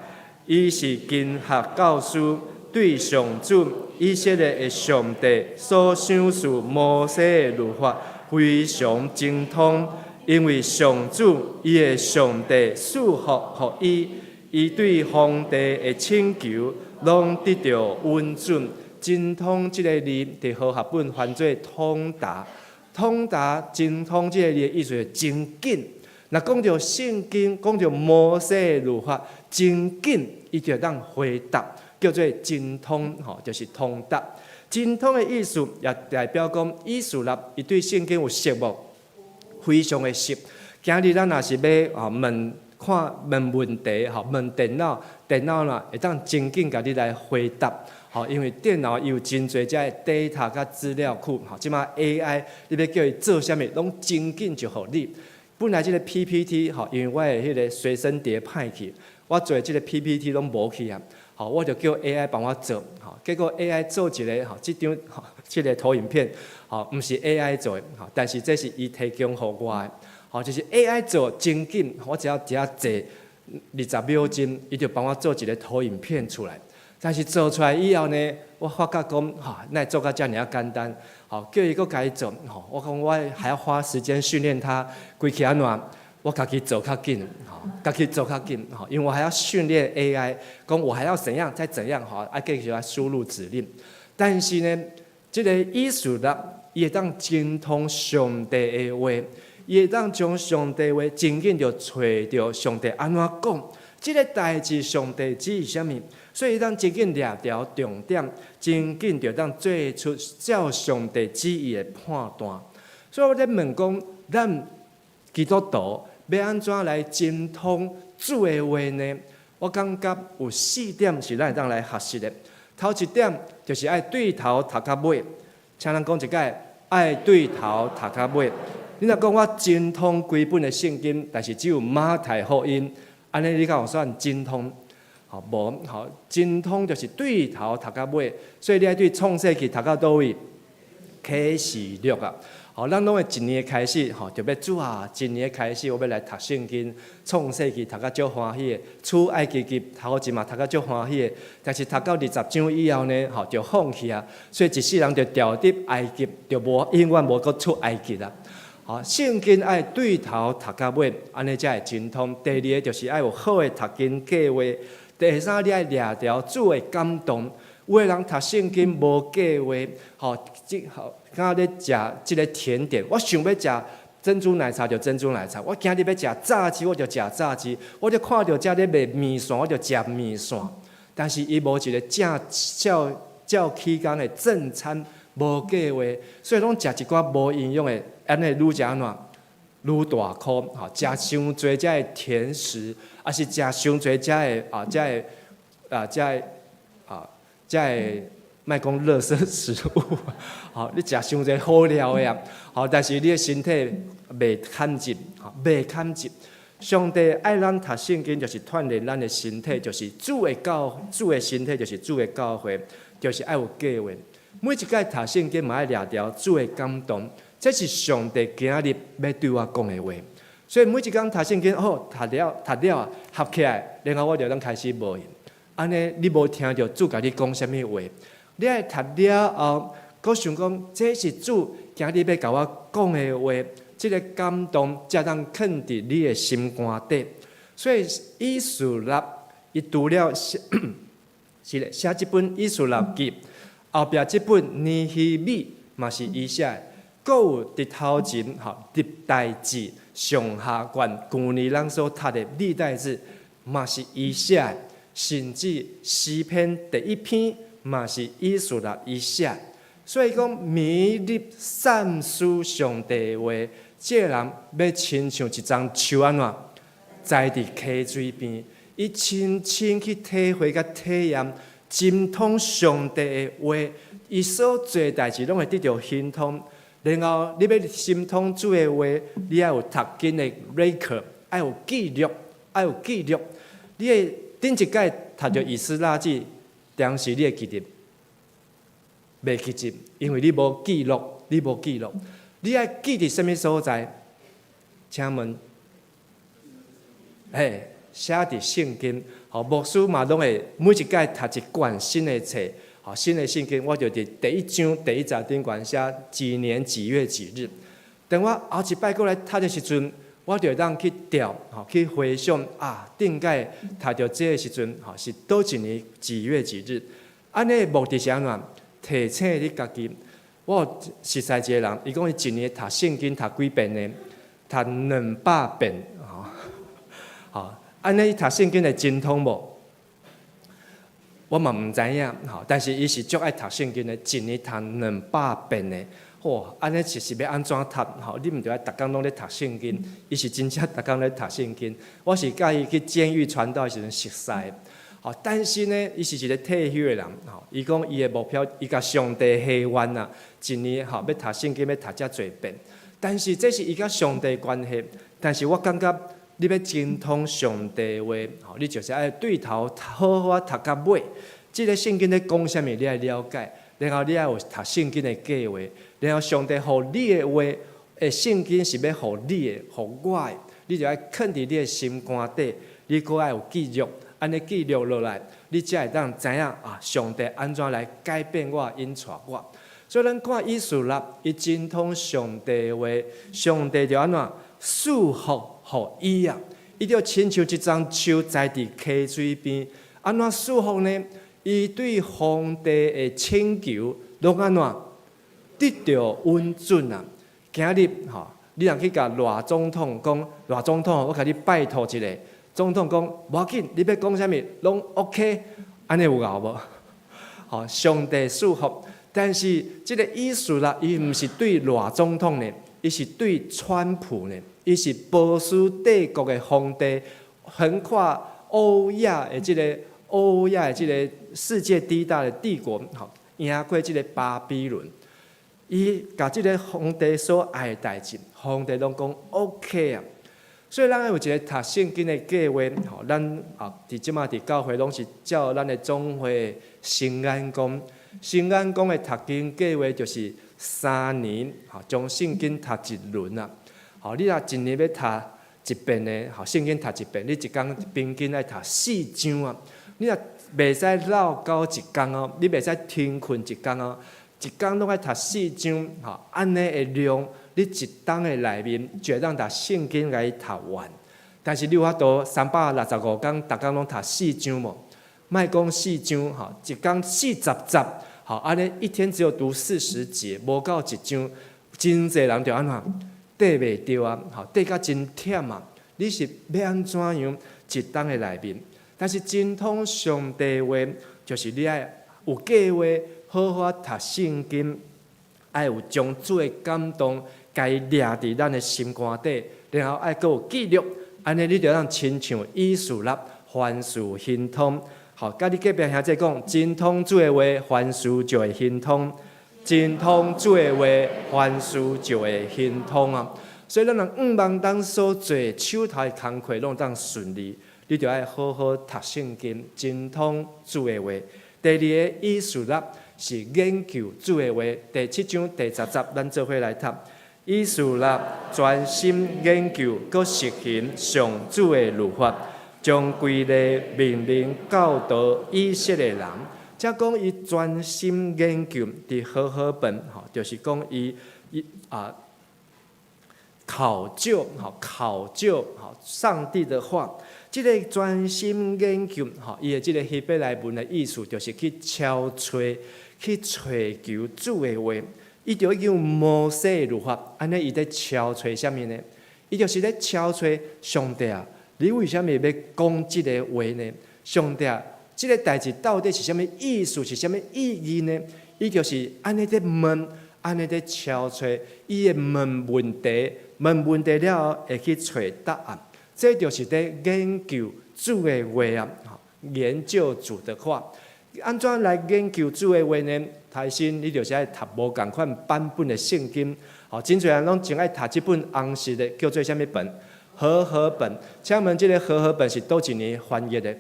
伊是勤學教師，對上主以色列的上帝所賞賜摩西的律法非常精通。因為上主伊的上帝賜福予伊，伊對皇帝的請求攏得著允准。精通這個字，佇和合本翻做通達，通達精通這個字的意思是真緊。若講著聖經，講著摩西的律法，真緊，伊就會當回答，叫做精通，吼，就是通達。精通的意思也代表講，以斯拉伊對聖經有熟無？非常的熟。今日咱若是欲啊問看問問題，吼，問電腦，電腦啦會當真緊共你來回答，吼，因為電腦伊有真濟這个 data 佮資料庫，吼，這馬 AI 你欲叫伊做啥物，攏真緊就予你。本來這个 PPT 吼，因為我的彼个隨身碟歹去，我做這个 PPT 攏無去啊，吼，我就叫 AI 幫我做，吼，結果 AI 做一个吼，這張吼，這个投影片，吼，毋是 AI 做的，吼，但是這是伊提供予我的，吼，就是 AI 做真緊，我只要只要坐20秒鐘，伊就幫我做一个投影片出來。但是做出來以後呢，我發覺講，哈，哪會做甲遮爾仔簡單？吼，叫伊閣共伊做，吼，我講我還要花時間訓練他，規氣按怎？我家己做較緊，吼，家己做較緊，吼，因為我還要訓練 AI，講我還要怎樣再怎樣，吼，啊，繼續來輸入指令。但是呢，這個以斯拉，伊會當精通上帝的話，伊會當將上帝的話真緊就揣著上帝按怎講，這个代誌上帝旨意啥物？所以當真緊掠著重點，真緊就當做出照上帝旨意的判斷。所以我咧問講，咱基督徒欲按怎來精通主的話呢？我感覺有四點是咱會當來學習的。頭一點就是愛對頭讀到尾，請咱講一擺，愛對頭讀到尾。你若講我精通規本的聖經，但是只有馬太福音，按呢你敢有算精通？吼，無，吼，精通就是對頭讀到尾，所以你愛對創世記讀到佗位？啟示錄啊！吼，咱攏會一年的開始，吼，就欲主啊！一年的開始，我欲來讀聖經，創世記讀甲足歡喜的，出埃及記頭前嘛讀甲足歡喜的，但是讀到20章以後呢，吼，就放棄啊！所以一世人就牢佇埃及，就無永遠無閣出埃及啦。吼，聖經愛對頭讀到尾，按呢才會精通。第二个就是愛有好的讀經計劃。第三，你愛掠著主的感動。有的人讀聖經無計劃，吼，這吼，敢若咧食這个甜點，我想欲食珍珠奶茶就珍珠奶茶，我今日欲食炸雞我就食炸雞，我就看著遮咧賣麵線我就食麵線。但是伊無一个正照照起工的正餐，無計劃，所以攏食一寡無營養的，按呢愈食按怎？愈大箍，吼，食傷濟遮的甜食，抑是食傷濟遮的啊，遮的啊，遮的啊，遮的莫講垃圾食物，吼，你食傷濟好料的啊，吼，但是你的身體袂堪入，吼，袂堪入。上帝愛咱讀聖經，就是鍛鍊咱的身體，就是主的教，主的身體就是主的教會，就是愛有計劃。每一擺讀聖經嘛愛掠著主的感動，這是上帝今日欲對我講的話。所以每一工讀聖經，好讀了讀了合起來，然後我就當開始無閒。按呢，你無聽著主共你講啥物話？你愛讀了後，閣想講，這是主今日欲共我講的話，這个感動才當囥佇你的心肝底。所以以斯拉伊除了寫，是咧寫這本《以斯拉記》，後壁這本尼希米嘛是伊寫的，閣有佇頭前吼歷代志上下卷，舊年咱所讀的歷代志嘛是伊寫的，甚至詩篇第一篇嘛是以斯拉伊寫。所以講，每日散思上帝的話，這个人欲親像一欉樹按怎栽佇溪水邊，伊親身去體會佮體驗，精通上帝的話，伊所做代誌攏會得著亨通。然後你欲心通主的話，你愛有讀經的 record，愛有記錄，愛有記錄。你會頂一擺讀著以斯拉記，當時你會記得？袂記得，因為你無記錄，你無記錄。你愛記佇啥物所在？請問，嘿，寫佇聖經。吼，牧師嘛攏會每一擺讀一卷新的冊，吼，新的聖經，我就佇第一章第一節頂懸寫幾年幾月幾日。等我後一擺閣來讀的時陣，我就會當去調，吼，去回想啊，頂擺讀著這个時陣，吼，是佗一年幾月幾日？按呢目的是按怎？提醒你家己。我有熟似一個人，伊講伊一年讀聖經讀幾遍呢？讀200遍，吼，吼，按呢伊讀聖經會精通無？我嘛毋知影，吼，但是伊是足愛讀聖經的，一年讀兩百遍的，哇！按呢是欲按怎讀？吼，你毋著愛逐工攏咧讀聖經，伊是真正逐工咧讀聖經。我是佮伊去監獄傳道的時陣熟似，吼，但是呢，伊是一個退休的人，吼，伊講伊的目標，伊共上帝許願啊，一年吼欲讀聖經欲讀遮濟遍。但是這是伊佮上帝關係，但是我感覺，你欲精通上帝話，吼，你就是愛對頭好好仔讀到尾。這個聖經咧講啥物，你愛了解，然後你愛有讀聖經的計劃，然後上帝予你的話，聖經是欲予你的，予我的，你就愛囥佇你的心肝底，你閣愛有記錄，按呢記錄落來，你才會當知影啊，上帝按怎來改變我、引帶我。所以咱看以斯拉，伊精通上帝話，上帝就按怎賜福予伊啊！伊就親像一欉樹栽佇溪水邊，按怎賜福呢？伊對皇帝的請求攏按怎得著允准啊！今日吼，你若去共賴總統講，賴總統，我共你拜託一下。總統講無要緊，你欲講啥物攏 OK，按呢有𠢕無？吼，上帝賜福，但是這个以斯拉，伊毋是對賴總統呢，伊是對川普呢。伊是波斯帝國的皇帝，橫跨歐亞的這个世界第一大的帝國，吼，贏過這个巴比倫。伊共這个皇帝所愛的代誌，皇帝攏講 OK 啊。所以咱愛有一个讀聖經的計劃，吼，咱啊，佇這馬佇教會攏是照咱的總會聖安公，聖安公的讀經計劃就是3年，吼，將聖經讀一輪啊。吼，你若一年欲讀一遍的，吼，聖經讀一遍，你一工平均愛讀四章啊。你若袂使落狗一工哦，你袂使停睏一工哦，一工攏愛讀四章，吼，按呢的量，你一冬的內面就會當共聖經共伊讀完。但是你有法度365工，逐工攏讀四章無？莫講四章，吼，一工40節，吼，按呢一天只有讀40節，無夠一章，真濟人就按怎？綴袂著啊，吼，綴甲真忝啊！你是欲按怎樣一冬的內面？但是精通上帝話，就是你愛有計劃，好好讀聖經，愛有將主的感動，共伊掠佇咱的心肝底，然後愛閣有記錄，按呢你就通親像以斯拉，凡事亨通。好，佮你隔壁兄弟講，精通主的話，凡事就會亨通。精通主的話，凡事就會亨通啊！所以咱人向望當所做手頭的工課攏當順利，你就愛好好讀聖經，精通主的話。第二个以斯拉是研究主的話，第七章第十節，咱做伙來讀。以斯拉專心研究，閣實行上主的律法，將規例命令教導以色列人。這講伊專心研究，佇和合本吼，就是講伊啊考究吼，考究吼上帝的話。這个專心研究吼，伊的這个希伯來文的意思，就是去敲揣、去揣求主的話。伊就用摩西的律法，按呢伊咧敲揣啥物呢？伊就是咧敲揣上帝啊！你為啥物欲講這个話呢？上帝啊！這个代誌到底是啥物意思？是啥物意義呢？伊就是按呢咧問，按呢咧敲揣，伊會問問題，問問題了後會去揣答案。這就是咧研究主的話啊，研究主的話。按怎來研究主的話呢？頭先你就是愛讀無仝款版本的聖經。吼，真濟人攏真愛讀這本紅色的，叫做啥物本？和合本。請問這个和合本是佗一年翻譯的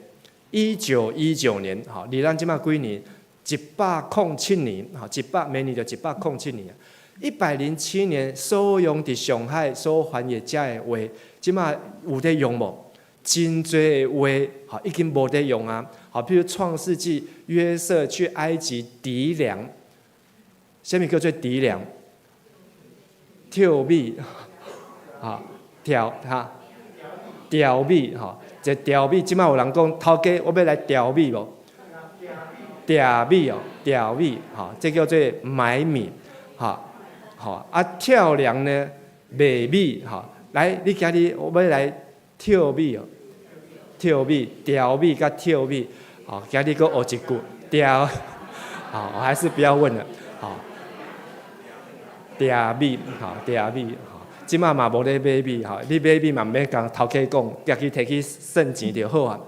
？1919年，吼，離咱這馬幾年？107年，吼，一百每年就一百空七年。107年所用佇上海所翻譯遮的話，這馬有咧用無？真濟的話，吼，已經無咧用啊。好，比如創世紀，約瑟去埃及糴糧，啥物叫做糴糧？跳米，哈，調哈，調米吼，這調米，這擺有人講頭家，我欲來調米無？調米哦，調米，吼，這叫做買米，吼，吼啊跳梁呢，賣米，吼，來，你今日我欲來跳米哦，跳米、調米佮跳米，吼，今日閣學一句調，好，我還是不要問了，好，調米，吼，調米，吼，這擺嘛無咧買米，吼，你買米嘛毋免共頭家講，家己提去算錢就好啊。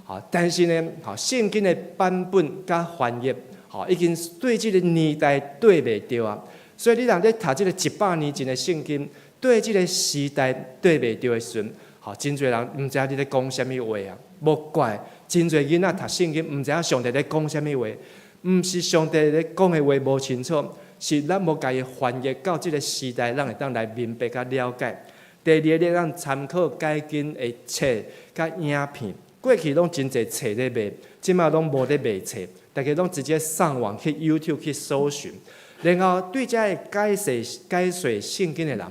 好，但是呢，吼，聖經的版本佮翻譯，吼，已經對這個年代對袂著啊。所以你若咧讀這個100年前的聖經，對這個時代對袂著的時陣，吼，真濟人毋知影你咧講啥物話啊。無怪，真濟囡仔讀聖經，毋知影上帝咧講啥物話，毋是上帝咧講的話無清楚，是咱無共伊翻譯到這個時代，咱會當來明白佮了解。第二個，咱參考解經的冊佮影片。過去攏真濟冊咧賣，這擺攏無咧賣冊，大家攏直接上網去 YouTube 去搜尋。然後對這个解釋解說聖經的人，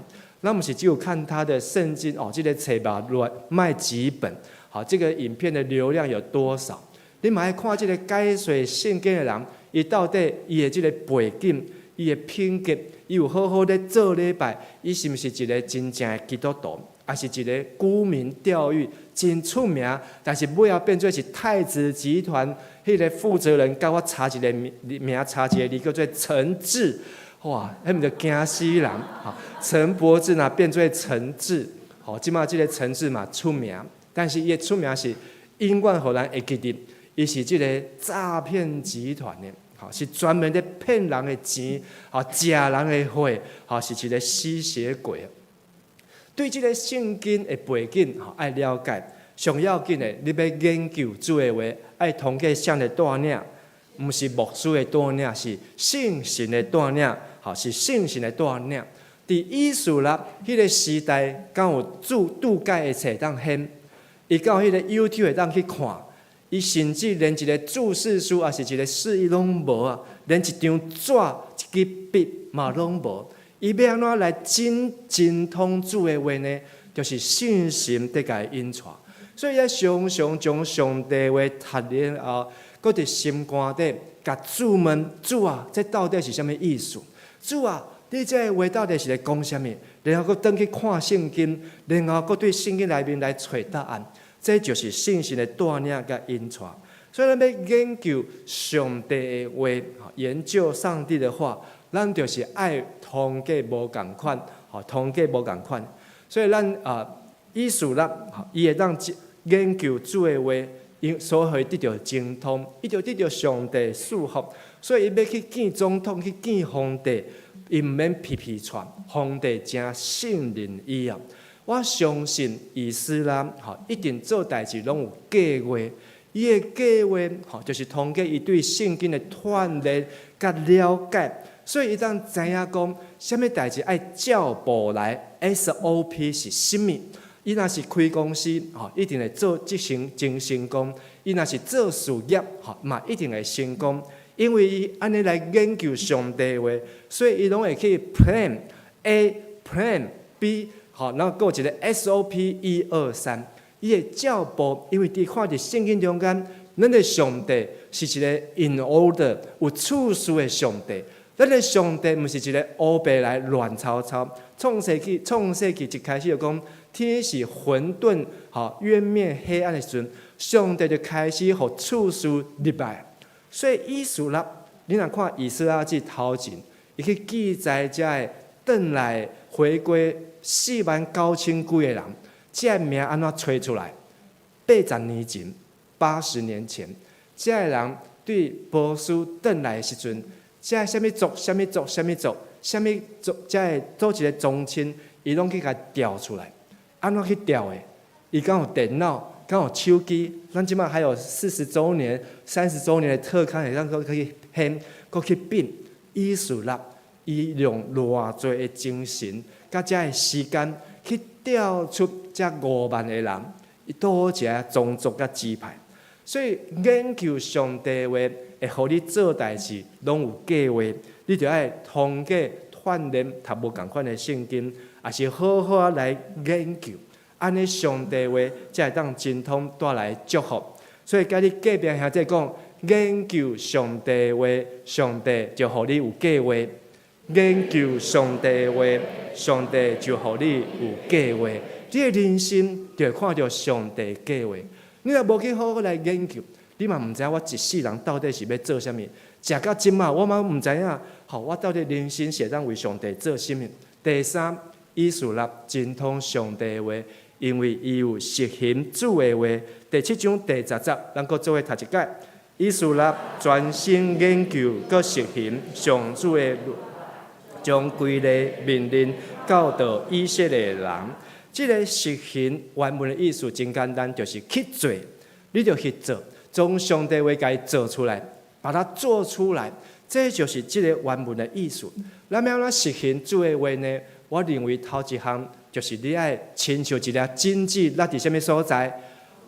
咱毋是只有看他的聖經哦，這個冊嘛亂賣幾本，好，這個影片的流量有多少？你嘛愛看這個解說聖經的人，伊到底伊的這個背景、伊的品格，伊有好好咧做禮拜，伊是毋是一個真正的基督徒？抑是一個沽名釣譽真出名，但是尾後變做是太子集團彼個負責人，共我差一個名名差一個字，叫做陳志，哇，彼毋著驚死人！吼，陳柏智若變做陳志，吼，這擺這個陳志嘛出名，但是伊的出名是永遠予人會記得，伊是這個詐騙集團的，吼，是專門咧騙人的錢，吼，食人的血，吼，是一個吸血鬼。對這個聖經的背景，吼，愛了解。上要緊的，你欲研究主的話，愛通過誰的帶領，毋是牧師的帶領，是聖神的帶領，吼，是聖神的帶領。佇以斯拉彼個時代，敢有注注解的冊當掀，伊敢有彼個 YouTube 會當去看，伊甚至連一個注釋書，抑是一個釋義攏無啊，連一張紙、一支筆嘛攏無。伊欲按怎來真精通主的話呢？就是聖神佇共伊引帶，所以伊常常將上帝話讀了後，閣佇心肝底共主問：主啊，這到底是啥物意思？主啊，你這個話到底是咧講啥物？然後閣轉去看聖經，然後閣對聖經內面來揣答案。這就是聖神的帶領佮引帶。所以咱欲研究上帝的話，研究上帝的話。咱就是愛通過無仝款，吼，通過無仝款，所以咱啊，以斯拉，伊會當研究主的話，因所以得著精通，伊就得著上帝賜福，所以伊欲去見總統，去見皇帝，伊毋免皮皮喘，皇帝誠信任伊啊。我相信以斯拉，吼，一定做代誌攏有計劃，伊的計劃，吼，就是通過伊對聖經的鍛鍊佮了解。所以伊當知影講，啥物代誌愛照步來，SOP 是啥物？伊若是開公司，吼，一定會做執行真成功；伊若是做事業，吼，嘛一定會成功。因為伊按呢來研究上帝話，所以伊攏會去 Plan A、Plan B，吼，然後閣有一個 SOP 一二三，伊會照步，因為佇看佇聖經中間，咱的上帝是一個 in order 有次序的上帝。咱的上帝毋是一個烏白來亂糟糟。創世記，創世記一開始就講天是混沌，吼，淵面黑暗的時陣，上帝就開始予次序入來。所以以斯拉，你若看以斯拉記頭前，伊去記載遮个轉來回歸4萬9千幾個人，這个名按怎揣出來？80年前，80年前，這个人對波斯轉來的時陣。這啥物族、啥物族、啥物族、啥物族，這个做一個宗親，伊攏去共調出來。按怎去調的？伊敢有電腦，敢有手機？咱這擺還有40週年、30週年的特刊，會當閣去編，閣去變。以斯拉，伊用偌濟的精神，佮遮个時間去調出這5萬個人，伊佗一个宗族佮支派。所以研究上帝話，會予你做代誌攏有計劃，你著愛通過訓練讀無仝款的聖經，也是好好仔來研究，按呢上帝話才會當精通帶來祝福。所以佮你隔壁兄弟講，研究上帝話，上帝就予你有計劃；研究上帝話，上帝就予你有計劃。你的人生就會看著上帝計劃。你若無去好好來研究，你嘛毋知影我一世人到底是欲做啥物。食到這馬，我嘛毋知影，吼，我到底人生是會當為上帝做啥物。第三，以斯拉精通上帝話，因為伊有實行主的話。第七章第十節，咱閣做伙讀一擺。以斯拉專心研究，閣實行上主的律，將規例命令教導以色列人。這个實行原文的意思真簡單，就是去做，你就去做，將上帝話共伊做出來，把它做出來，這就是這个原文的意思。咱欲按怎實行主的話呢？我認為頭一項就是你愛親像一粒種子落佇啥物所在，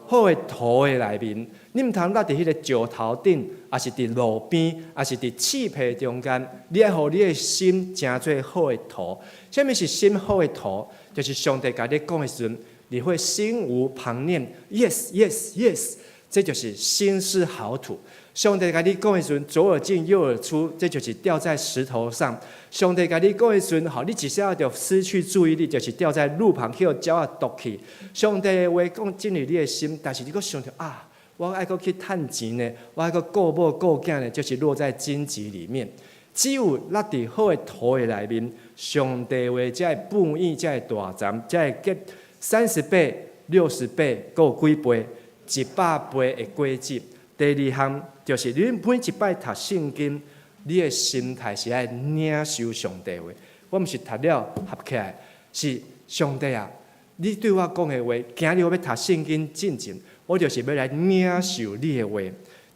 好的土的內面，你毋通落佇彼个石頭頂，抑是佇路邊，抑是佇刺皮中間。你愛予你的心成做好的土。啥物是心好的土？就是上帝共你講的時陣，你會心無旁念，yes yes yes，這就是心是好土。上帝共你講的時陣，左耳進右耳出，這就是掉在石頭上。上帝共你講的時陣，吼，你一下就失去注意力，就是掉在路旁，予鳥仔啄去。上帝的話講進入你的心，但是你閣想著啊，我愛閣去趁錢呢，我愛閣顧某顧囝呢，就是落在荊棘裡面。只有落佇好的土的內面，上帝話才會哺育，才會大欉，才會結30倍、60倍，閣有幾倍？100倍的果子。第二項就是你每一擺讀聖經，你的心態是愛領受上帝話。我毋是讀了合起來，是上帝啊！你對我講的話，今日我欲讀聖經進前，我就是欲來領受你的話。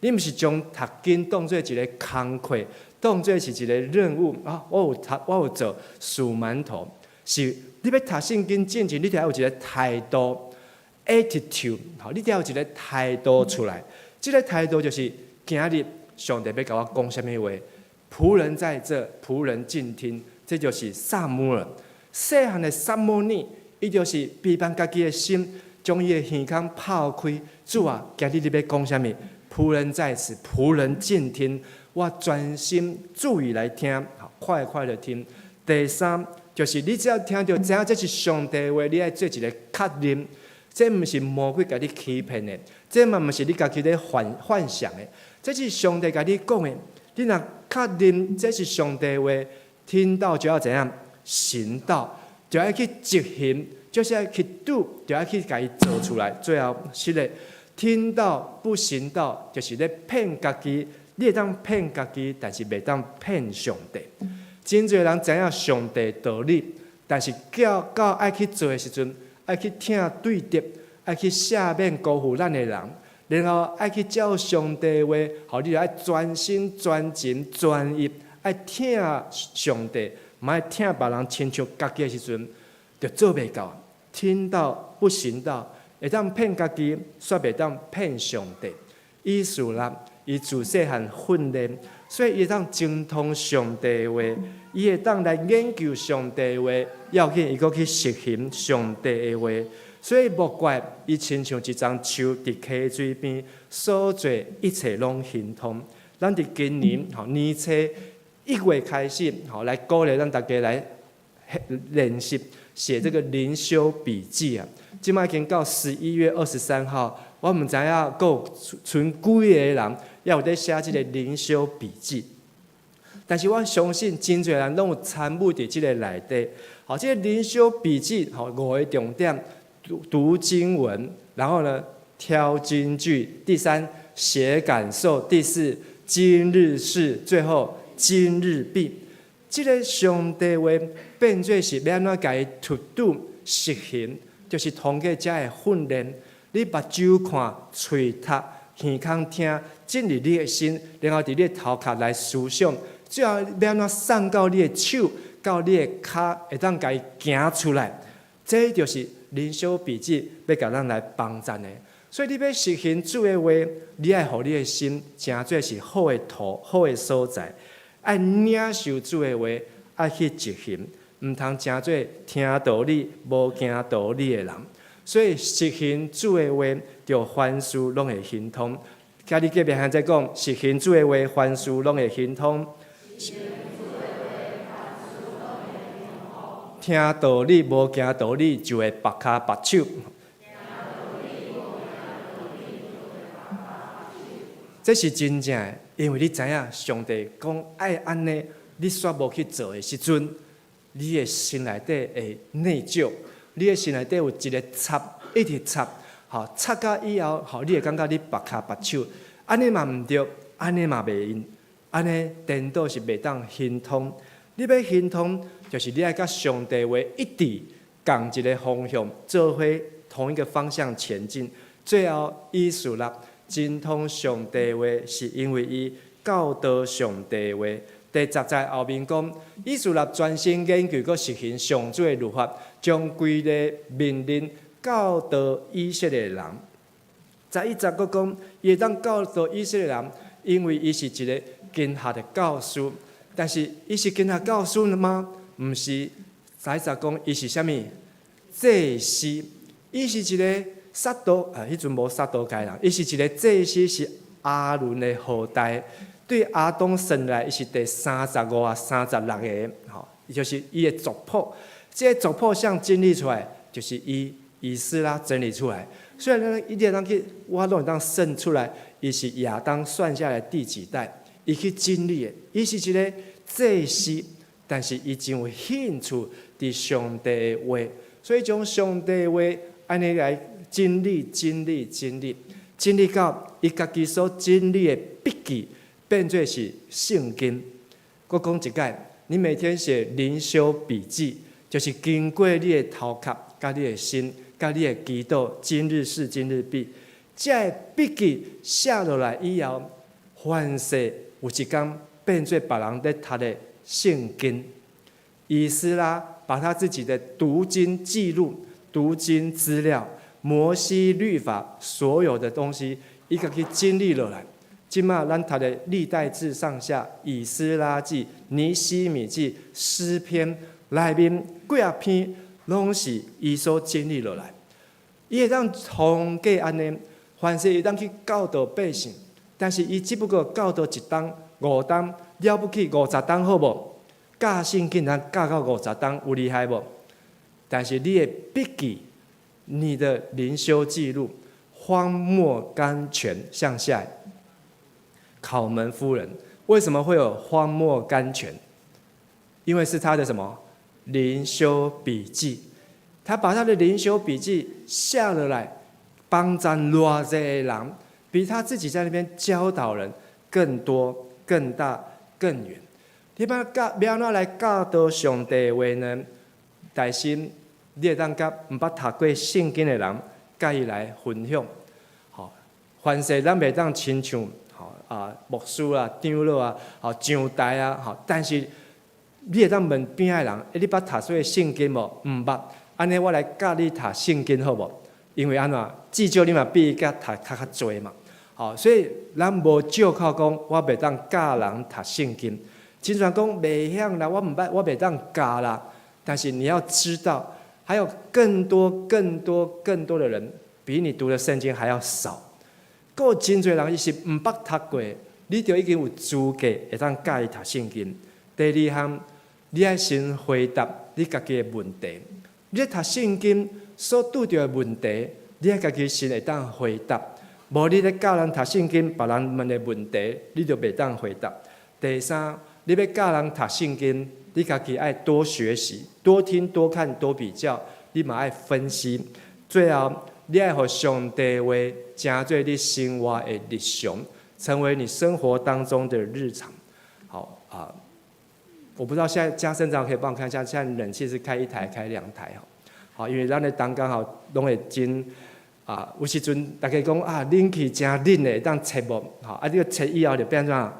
你毋是將讀經當做一个工課，當做是一个任務啊！我有讀，我有做數饅頭，是你欲讀聖經進前，你著愛有一个態度，attitude，吼，你著愛有一个態度出來。這个態度就是今日上帝欲共我講啥物話，僕人在這，僕人靜聽，這就是撒母耳。細漢的撒母耳，伊就是卑慢家己的心，將伊的耳孔拋開。主啊，今日你欲講啥物？僕人在此，僕人靜聽，我專心注意來聽，快快的聽。第三，就是你只要聽著知影這是上帝話，你愛做一个確認，這毋是魔鬼共你欺騙的，這嘛毋是你家己咧幻想的，這是上帝共你講的。你若確認這是上帝話，聽到就要怎樣？行道，就愛去執行，就是愛去 do，就愛去共伊做出來。最後是咧，聽道不行道，就是咧騙家己。你會當騙家己，但是袂當騙上帝。真濟人知影上帝道理，但是叫到愛去做的時陣，愛去疼對敵，愛去赦免辜負咱的人，然後愛去照上帝話，予你愛專心、專情、專一，愛疼上帝，毋愛疼別人，親像家己的時陣，就做袂到。聽道不行道，會當騙家己，卻袂當騙上帝。以斯拉，伊自細漢訓練，所以伊會當精通上帝話，伊會當來研究上帝話，要緊伊閣去實行上帝的話，所以莫怪伊親像一叢樹佇溪水邊，所做一切攏亨通。咱佇今年吼年初1月開始吼來鼓勵咱大家來練習寫這個靈修筆記啊。這擺已經到11月23號，我毋知影閣有賰幾个人猶有佇寫這个靈修筆記，但是我相信真濟人攏有參與佇這个內底。好，這个靈修筆記，吼五个重點：讀讀經文，然後呢挑金句，第三寫感受，第四今日事，最後今日畢。這个上帝話變做是欲按怎共伊 to do 實行，就是通過這个訓練。你目睭看，喙讀，耳孔聽，進入你的心，然後佇你的頭殼來思想，最後欲按怎送到你的手，到你的跤，會當共伊行出來。這就是靈修筆記欲共咱來幫贊的。所以你欲實行主的話，你愛予你的心成做是好的土、好的所在，愛領受主的話，愛去執行，毋通成做聽道理無行道理的人。所以實行主的話，就凡事攏會亨通。佮你隔壁兄在講，實行主的話，凡事攏會亨通。聽道理無行道理，就會縛跤縛手。這是真正的，因為你知影上帝講愛按呢，你煞無去做的時陣，你的心內底會內疚，你的心內底有一個插，一直插，吼插到以後，吼你會感覺你縛跤縛手，按呢嘛毋對，按呢嘛袂用，按呢顛倒是袂當亨通。你欲亨通，就是你愛佮上帝話一致，仝一个方向，做伙同一個方向前進。最後，以斯拉精通上帝話，是因為伊教導上帝話。第十節後面講，以斯拉專心研究閣實行上主的律法，將規个命令教導以色列人。11節閣講，伊會當教導以色列人，因為伊是一個經學的教師。但是，伊是經學教師嗎？毋是。十一節講，伊是啥物？祭司。伊是一個撒都，啊，彼陣無撒都該人。伊是一個祭司，是亞倫的後代。對亞當算來，伊是第35啊、36個，吼，伊就是伊的族譜。這個族譜誰整理出來，就是伊以斯拉整理出來。雖然呢，伊會當去，我攏會當算出來，伊是亞當算下來第幾代，伊去整理的。伊是一個祭司，但是伊真有興趣佇上帝的話，所以將上帝的話按呢來整理、整理、整理，整理到伊家己所整理的筆記變做是聖經。閣講一擺，你每天寫靈修筆記，就是經過你的頭殼、佮你的心、佮你的祈禱，今日事今日畢。這个筆記寫落來以後，凡勢有一工變做別人咧讀的聖經。以斯拉把他自己的讀經記錄、讀經資料、摩西律法所有的東西，伊家己整理落來。這馬咱讀的歷代志上下、以斯拉記、尼希米記、詩篇內面幾仔篇，攏是伊所整理落來。伊會當統計按呢，凡是會當去教導百姓，但是伊只不過教導一冬、五冬，了不起50冬好無？教聖經通教到50冬，有厲害無？但是你的筆記、你的靈修記錄，荒漠甘泉向下。考門夫人為什麼會有荒漠甘泉？因為是他的什麼靈修筆記？他把他的靈修筆記下了來，幫贊偌濟人，比他自己在那邊教導人更多、更大、更遠。你欲教，欲按怎來教導上帝的話呢？大心，你會當佮毋捌讀過聖經的人，佮伊來分享。吼，凡勢咱袂當親像吼啊牧師啊、長老啊、吼上台啊，吼，但是你會當問邊仔的人，欸，你捌讀過聖經無？毋捌。按呢，我來教你讀聖經好無？因為按怎，至少你嘛比伊較讀較較濟嘛。吼，所以咱無借口講我袂當教人讀聖經。真濟人講袂曉啦，我毋捌，我袂當教啦。但是你要知道，還有更多、更多、更多的人比你讀的聖經還要少。閣有真濟人伊是毋捌讀過，你就已經有資格會當教伊讀聖經。第二項，你愛先回答你家己的問題。你咧讀聖經所拄著的問題，你愛家己先會當回答。無你咧教人讀聖經，別人問的問題，你就袂當回答。第三，你欲教人讀聖經，你家己愛多學習、多聽、多看、多比較，你嘛愛分析。最後，你愛予上帝話成做你生活的日常，成為你生活當中的日常。好啊，我不知道現在嘉生長可以幫我看一下，現在冷氣是開一台、開兩台哦。好，因為咱的當剛好攏會真啊，有時陣大家講啊，冷氣誠冷的，會當切無？好，啊，這個切以後就變怎？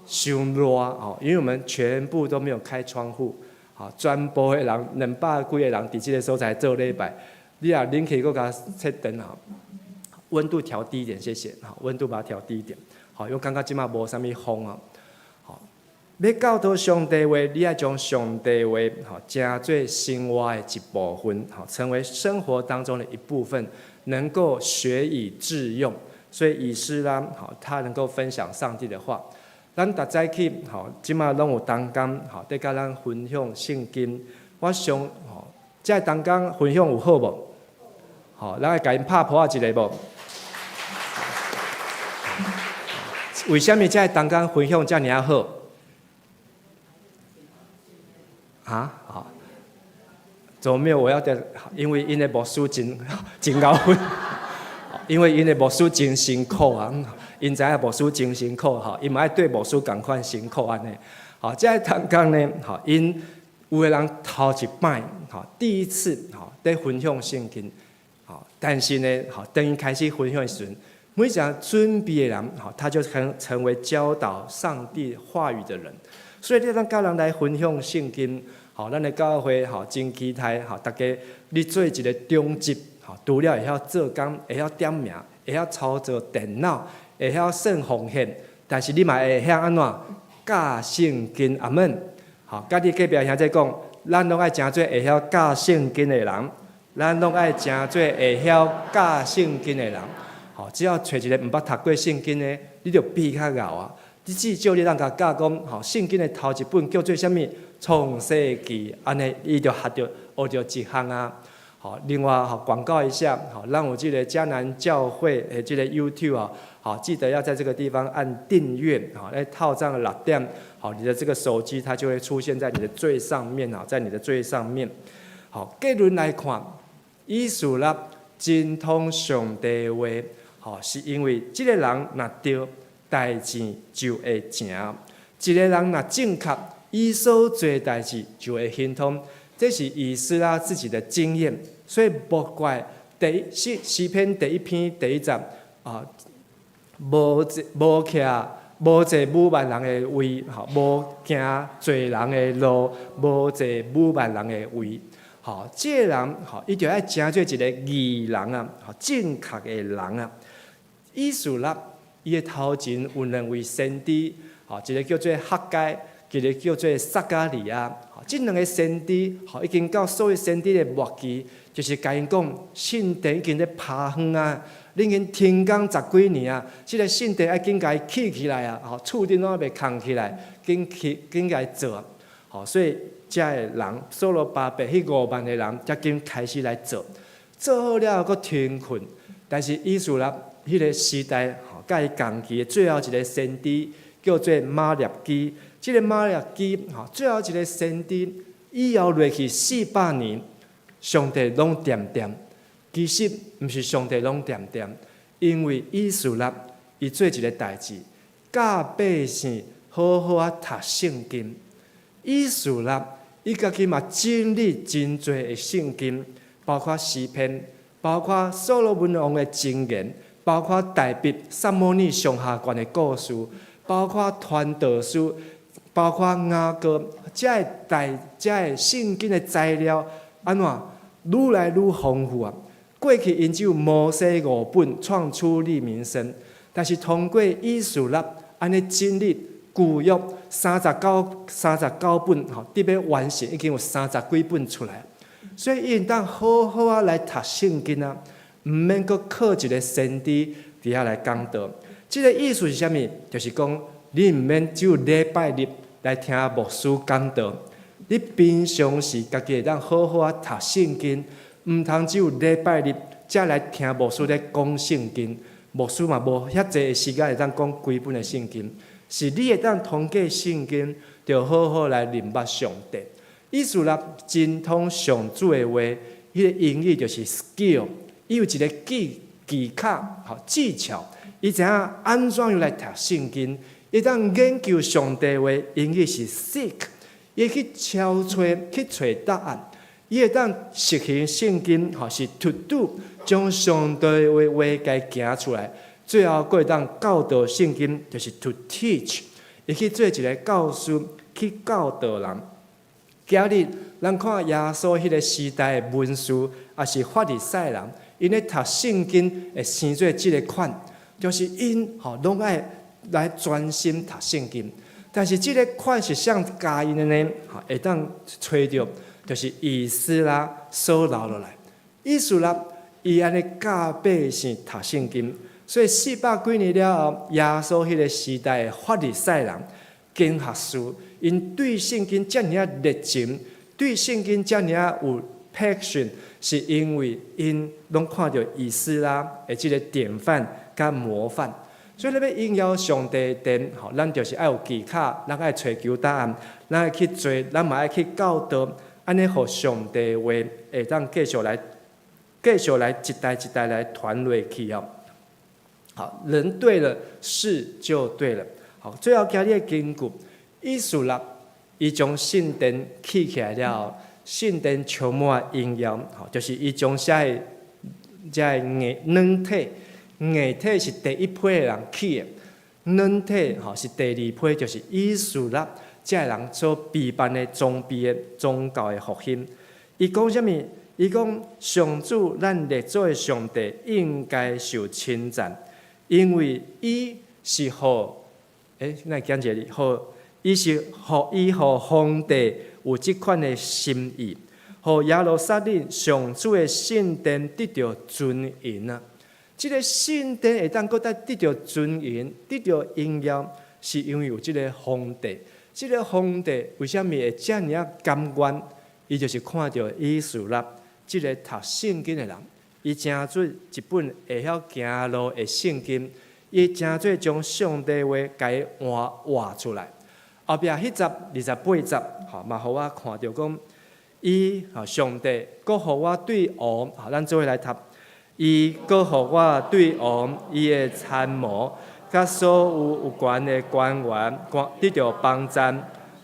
傷熱哦，因為我們全部都沒有開窗戶，好，全部的人200幾個人佇這個所在做禮拜，你若冷氣閣共切斷吼，溫度調低一點，謝謝，好，溫度把它調低一點，好，因為感覺這馬無啥物風啊，好，欲教導上帝話，你愛將上帝話吼，成做生活的一部分，吼，成為生活當中的一部分，能夠學以致用。所以以斯拉，吼，他能夠分享上帝的話。咱逐早起，吼，這馬攏有同工，吼，佇佮咱分享聖經。我想，吼，這個同工分享有好無？吼，咱愛共𪜶拍噗仔一下無？為啥物這個同工分享遮爾好？啊，好，怎麼沒有我要的？因為𪜶的牧師真真𠢕分，因為𪜶的牧師真辛苦啊，𪜶知影牧師真辛苦吼，𪜶嘛愛對牧師仝款辛苦按呢。好，這個同工呢，吼，𪜶有的人頭一擺，吼，第一次吼，佇分享聖經，吼，但是呢，吼，當𪜶開始分享的時陣，每一個準備的人，吼，他就成為教導上帝話語的人。所以你當佮人來分享聖經，吼，咱的教會吼真期待，吼，大家你做一個長執，吼，除了會曉做工，會曉點名，會曉操作電腦，會曉算奉獻，但是你嘛會曉按怎教聖經，阿門。吼，佮你隔壁兄弟講，咱攏愛成做會曉教聖經的人，咱攏愛成做會曉教聖經的人。吼，只要揣一個毋捌讀過聖經的，你就比伊較𠢕啊。你至少你通共教講，吼，聖經的頭一本叫做啥物？創世記，按呢伊就學著學著一項啊。吼，另外吼廣告一下，吼，咱有這個迦南教會的這個 YouTube 啊，好，記得要在這個地方按訂閱，好，來透早6點，好，你的這個手機它就會出現在你的最上面啊，在你的最上面。好，結論來看，以斯拉精通上帝話，吼，是因為這個人若對，代誌就會成；一個人若正確，伊所做代誌就會亨通。這是以斯拉自己的經驗，所以無怪第一詩詩篇第一篇第一節啊，無坐無徛無坐侮慢人的位，吼，無行罪人的路，無坐侮慢人的位，吼，這個人吼，伊就愛成做一個義人啊，吼，正確的人啊。以斯拉伊的頭前有兩位先知，吼，一個叫做哈該，一個叫做撒迦利亞。這兩個先知，吼，已經到所謂先知的末期，就是共𪜶講，聖殿已經咧拋荒啊，恁已經停工十幾年啊，這個聖殿愛緊共伊起起來啊，吼，厝頂攏猶未囥起來，緊起緊共伊做，吼，所以遮的人，所羅巴伯彼5萬個人，才緊開始來做，做好了後閣停睏，但是以斯拉彼個時代，吼，佮伊仝期的最後一個先知叫做瑪拉基。這個瑪拉基，吼，最後一個先知，以後落去400年，上帝攏恬恬。其實毋是上帝攏恬恬，因為以斯拉伊做一個代誌，教百姓好好仔讀聖經。以斯拉伊家己嘛整理真濟的聖經，包括詩篇，包括所羅門王的箴言，包括大衛撒母耳上下卷的故事，包括傳道書。包括雅歌，這个大這个聖經的材料，按怎愈來愈豐富啊？過去𪜶只有摩西五本創出利民申，但是通過以斯拉按呢整理舊約39本吼，得欲完成已經有三十幾本出來，所以𪜶當好好仔來讀聖經啊，毋免閣靠一個先知佇遐來講道。這個意思是啥物？就是講你毋免只有禮拜日來聽牧師講道，你平常時家己會當好好仔讀聖經，毋通只有禮拜日才來聽牧師咧講聖經。牧師嘛無遐濟的時間會當講規本的聖經，是你會當通過聖經，就好好來認捌上帝。以斯拉精通上主的話，彼個英語就是 skill，伊有一個技技巧，吼技巧，伊知影按怎樣來讀聖經。伊當研究上帝話，英語是 seek，伊去敲揣去揣答案，伊會當實行聖經，吼是 to do，將上帝的話共伊行出來，最後閣會當教導聖經，就是 to teach，伊去做一個教師去教導人。今日咱看耶穌彼個時代的文士，抑是法利賽人，𪜶咧讀聖經會生做這个款，就是𪜶吼攏愛來專心讀聖經。但是這个款是啥教𪜶的呢？會當揣著，就是以斯拉所留落來。以斯拉伊按呢教百姓讀聖經，所以四百幾年了後，耶穌彼个時代的法利賽人、經學士，𪜶對聖經遮爾仔熱情，對聖經遮爾仔有 passion，是因為𪜶攏看著以斯拉的這个典範佮模範。所以你欲榮耀上帝的殿，吼，咱就是愛有技巧，咱愛揣求答案，咱愛去做，咱嘛愛去教導，按呢，予上帝的話會當繼續來一代一代來傳落去哦。好，人對了，事就對了。好，最後今日的根據，以斯拉伊將聖殿起起來了後，聖殿充滿榮耀，吼，就是伊將遮个遮个硬軟體。硬體是第一批的人起的，軟體吼是第二批，就是以斯拉這个人所備辦的裝備的宗教的復興。伊講啥物？伊講上主咱列祖的上帝應該受稱讚，因為伊是予，來講一下，予伊是予伊予皇帝有這款的心意，予耶路撒冷上主的聖殿得著尊榮啊！這个聖殿會當閣再得著尊榮、得著榮耀，是因為有這个皇帝。這个皇帝為啥物會遮爾仔甘願？伊就是看著以斯拉這个讀聖經的人，伊成做一本會曉行路的聖經，伊成做將上帝話共伊活活出來。後壁彼節28節，吼嘛，予我看著講，伊吼上帝閣予我對王，吼咱做伙來讀。伊閣予我對王伊的參謀，佮所有有權的官員，得著幫贊。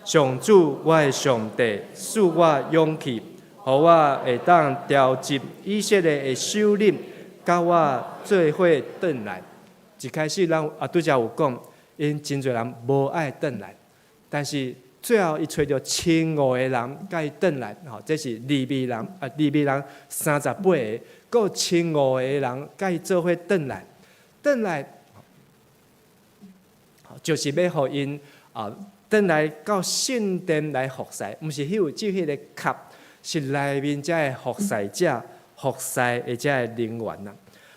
上主，我的上帝，賜我勇氣，予我會當調集以色列的首領，佮我做伙轉來。一開始咱啊拄才有講，𪜶真濟人無愛轉來，但是最後伊揣著千五個人佮伊轉來，吼，這是利未人啊，利未人38個，閣有千五個人佮伊做伙轉來，轉來，就是欲予𪜶啊，轉來到聖殿來服侍，毋是彼有這彼个卡，是內面遮个服侍者、服侍的遮个人員啊。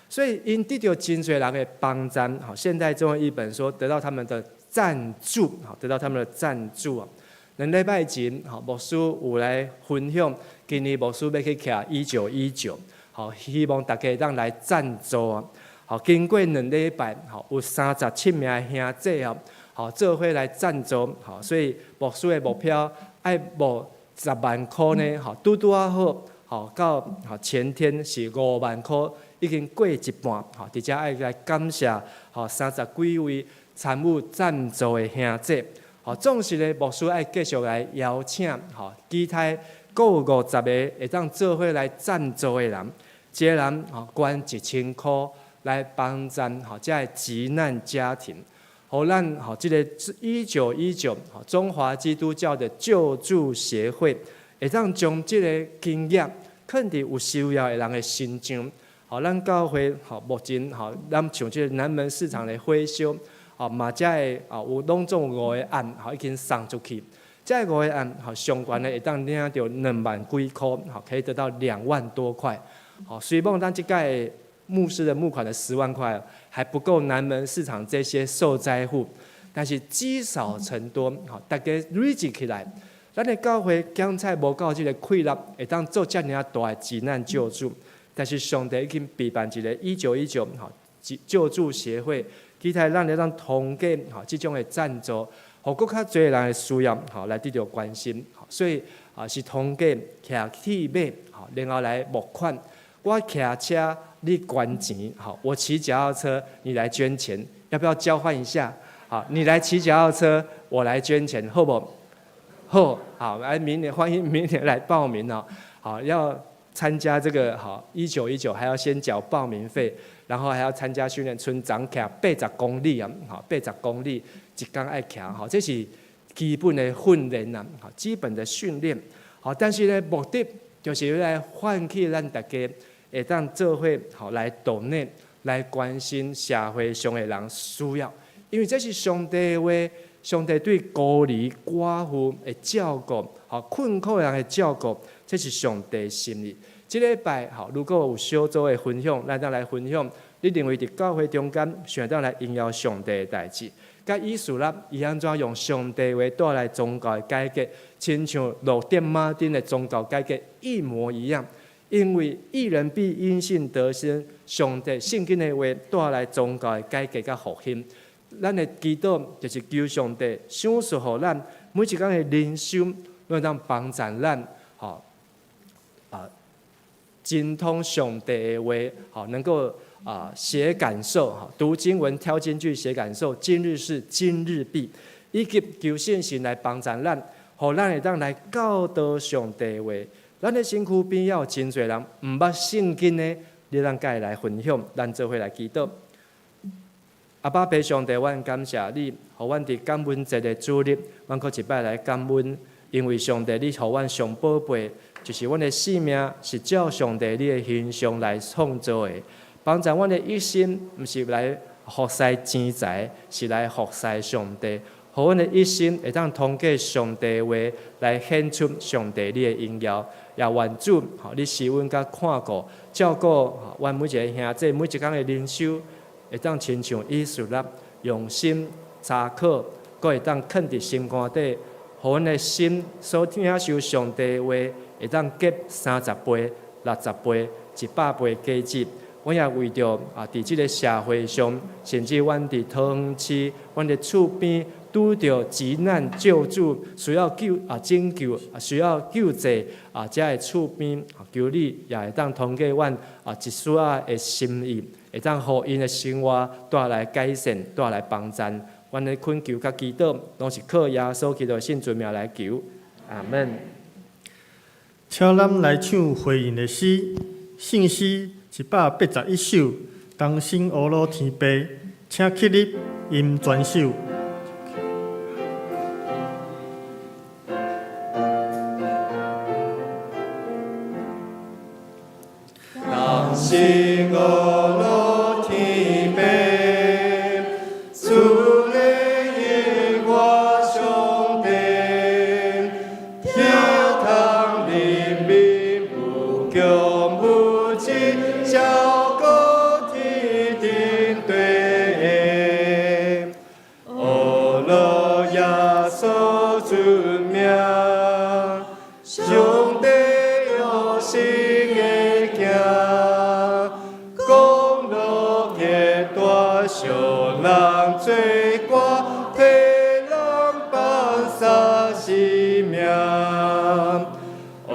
所以𪜶得著真濟人的幫贊，吼，現代中文譯本說得到他們的贊助，吼，得到他們的贊助啊。兩禮拜前，吼，牧師有來分享，今年牧師欲去徛1919，吼，希望大家會當來贊助啊。吼，經過兩禮拜，吼，有37名的兄弟哦，吼，做伙來贊助，吼，所以牧師的目標愛募10萬箍呢，吼，拄拄仔好，吼，到吼前天是5萬箍，已經過一半，吼，佇遮愛來感謝，吼，三十幾位參與贊助的兄弟，吼，總是咧牧師愛繼續來邀請，吼，其他閣有50個會當做伙來贊助的人，一个人吼捐1000箍來幫贊吼遮个急難家庭，予咱吼這个1919吼中華基督教的救助協會，會當將這个經驗囥佇有需要的人的身上。吼，咱教會吼目前吼，咱像這个南門市場的火燒，吼嘛遮个啊有攏總有五個案，吼已經送出去。這五個案吼上懸的會當領著2萬幾箍，吼可以得到2萬多塊。吼，雖罔咱這屆牧師的募款的10萬塊，還不夠南門市場這些受災戶，但是積少成多，吼大家累積起來，咱的教會講菜無夠這個氣力，會當做遮爾大的急難救助。但是上帝已經備辦一个1919吼救助協會，期待咱會當通過吼這種的贊助，予閣較濟人的需要吼來得著關心。所以啊是通過騎鐵馬，吼然後來募款。我騎車，你捐錢，吼我騎腳踏車，你來捐錢，要不要交換一下？好，你來騎腳踏車，我來捐錢，好無？好，好，來明年歡迎明年來報名哦。好，要參加這個好一九一九，還要先繳報名費，然後還要參加訓練，賰昨騎80公里啊，好，八十公里一工愛騎，好，這是基本的訓練啊，好，基本的訓練，好，但是呢，目的就是來喚起咱大家會當做伙好來抖內來關心社會上的人需要，因為這是上帝的話，上帝對孤兒寡婦的照顧，吼困苦的人的照顧，這是上帝心意。這禮拜吼，如果有小組的分享，咱當來分享。你認為佇教會中間，想當來榮耀上帝的代誌？佮以斯拉，伊按怎用上帝話帶來宗教的改革，親像落點馬丁的宗教改革一模一樣。因為義人必因信得生，上帝聖經的話帶來宗教的改革佮復興。咱的祈禱就是求上帝賞賜予咱每一工的靈修，攏會當幫助咱，吼啊，精通上帝的話，吼能夠啊寫感受，吼讀經文挑金句寫感受。今日事今日畢，以及求聖神來幫助咱，予咱會當來教導上帝的話。咱的身軀邊猶有真濟人毋捌聖經的，你通共伊來分享，咱做伙來祈禱。阿爸父上帝，阮感謝你，予阮佇感恩節的主日，阮閣一擺來感恩，因為上帝你予阮上寶貝，就是阮的性命是照上帝你的形象來創造的，幫助阮的一生，毋是來服侍錢財，是來服侍上帝。予阮的一生會當通過上帝的話來顯出上帝你的榮耀，也願主，予你賜阮佮看顧照顧阮每一个兄弟，每一工的靈修，會當親像以斯拉用心查考，閣會當囥佇心肝底，予阮的心所領受上帝的話，會當結30倍、60倍、100倍果子。阮也為著啊，佇這个社會上，甚至阮佇桃園市，阮的厝邊拄著急難救助，需要救啊拯救啊需要救濟啊，遮的厝邊，求你也會當通過阮啊一絲仔的心意，會當予𪜶的生活帶來改善，帶來幫助。阮的懇求佮祈禱，攏是靠耶穌基督聖尊名來求。阿門。請咱來唱回應的詩，聖詩181首，同心阿羅天父，請起立，吟全首。同心阿羅天父，主的耶和華上帝，聽堂人民無窮無盡，照顧天頂對。阿羅耶穌尊名，上帝有聖的行，公路結大小人做歌，替人放下生命。阿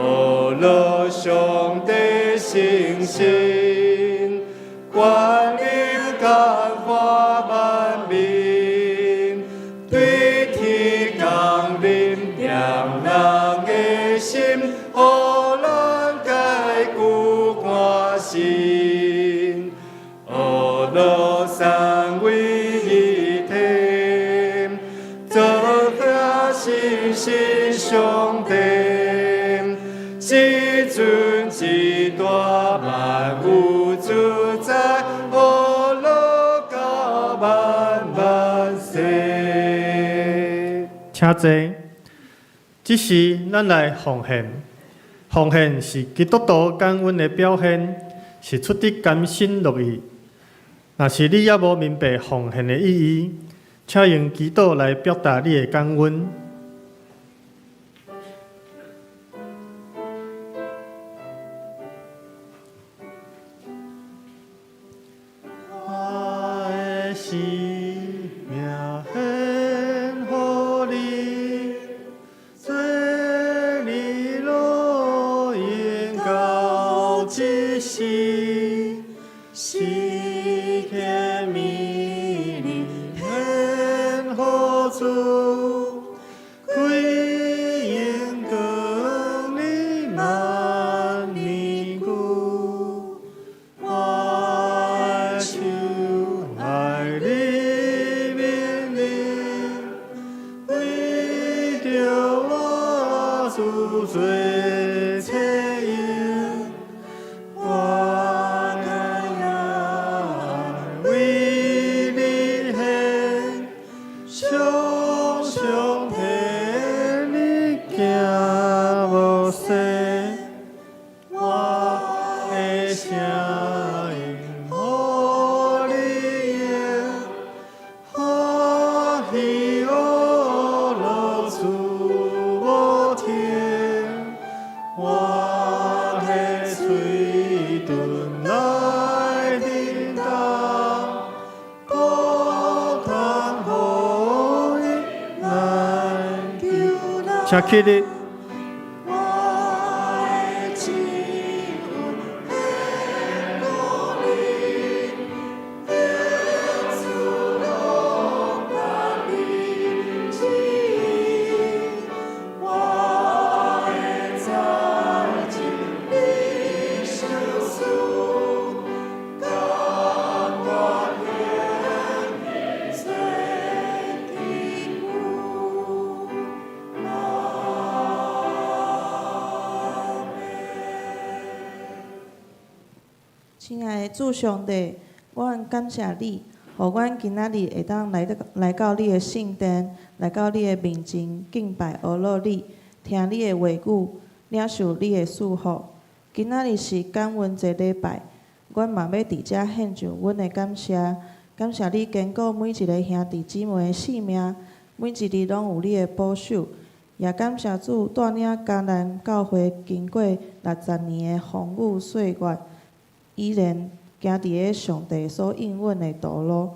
羅上帝聖神，權力感化萬民，對天降臨念人的心，予人改久寒心。阿羅三位一體，做兄信心上帝，至尊至大萬有主宰，阿羅到萬萬世。請坐。這時，咱來奉獻。奉獻是基督徒感恩的表現，是出自甘心樂意。若是你猶無明白奉獻的意義，請用祈禱來表達你的感恩。我的生命獻予你，做你樂榮到這世，是甜蜜的獻予主，的呵咾主無停，我的喙唇來叮當，孤單予伊來救人。請起立。我的親恩献予你，恩賜攏合你旨意，我的才情你賞賜，甘願願意做天父。阿們。親愛的主上帝，阮感謝你，予阮今仔日會當來到你的聖殿，來到你的面前敬拜呵咾你，聽你的話語，領受你的祝福。今仔日是感恩節禮拜，阮嘛欲佇遮獻上阮的感謝，感謝你堅固每一个兄弟姊妹的性命，每一日攏有你的保守。也感謝主帶領迦南教會經過60年的風雨歲月，依然行佇咧上帝所應允的道路。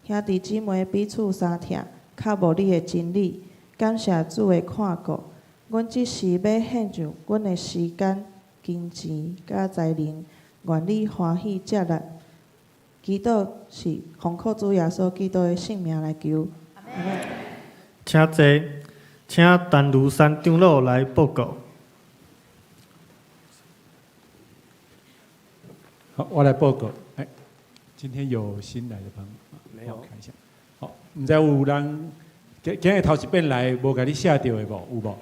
兄弟姊妹彼此相疼，靠慕你的真理，感謝主的看顧。阮這時欲獻上阮的時間、金錢佮才能，願你歡喜接納。祈禱是奉靠主耶穌基督的聖名來求。阿們。請坐，請陳如山長老來報告。好，我來報告。哎，今天有新來的朋友，沒有我看一下。好，毋知有人今今日頭一遍來無共你寫著的無？有無？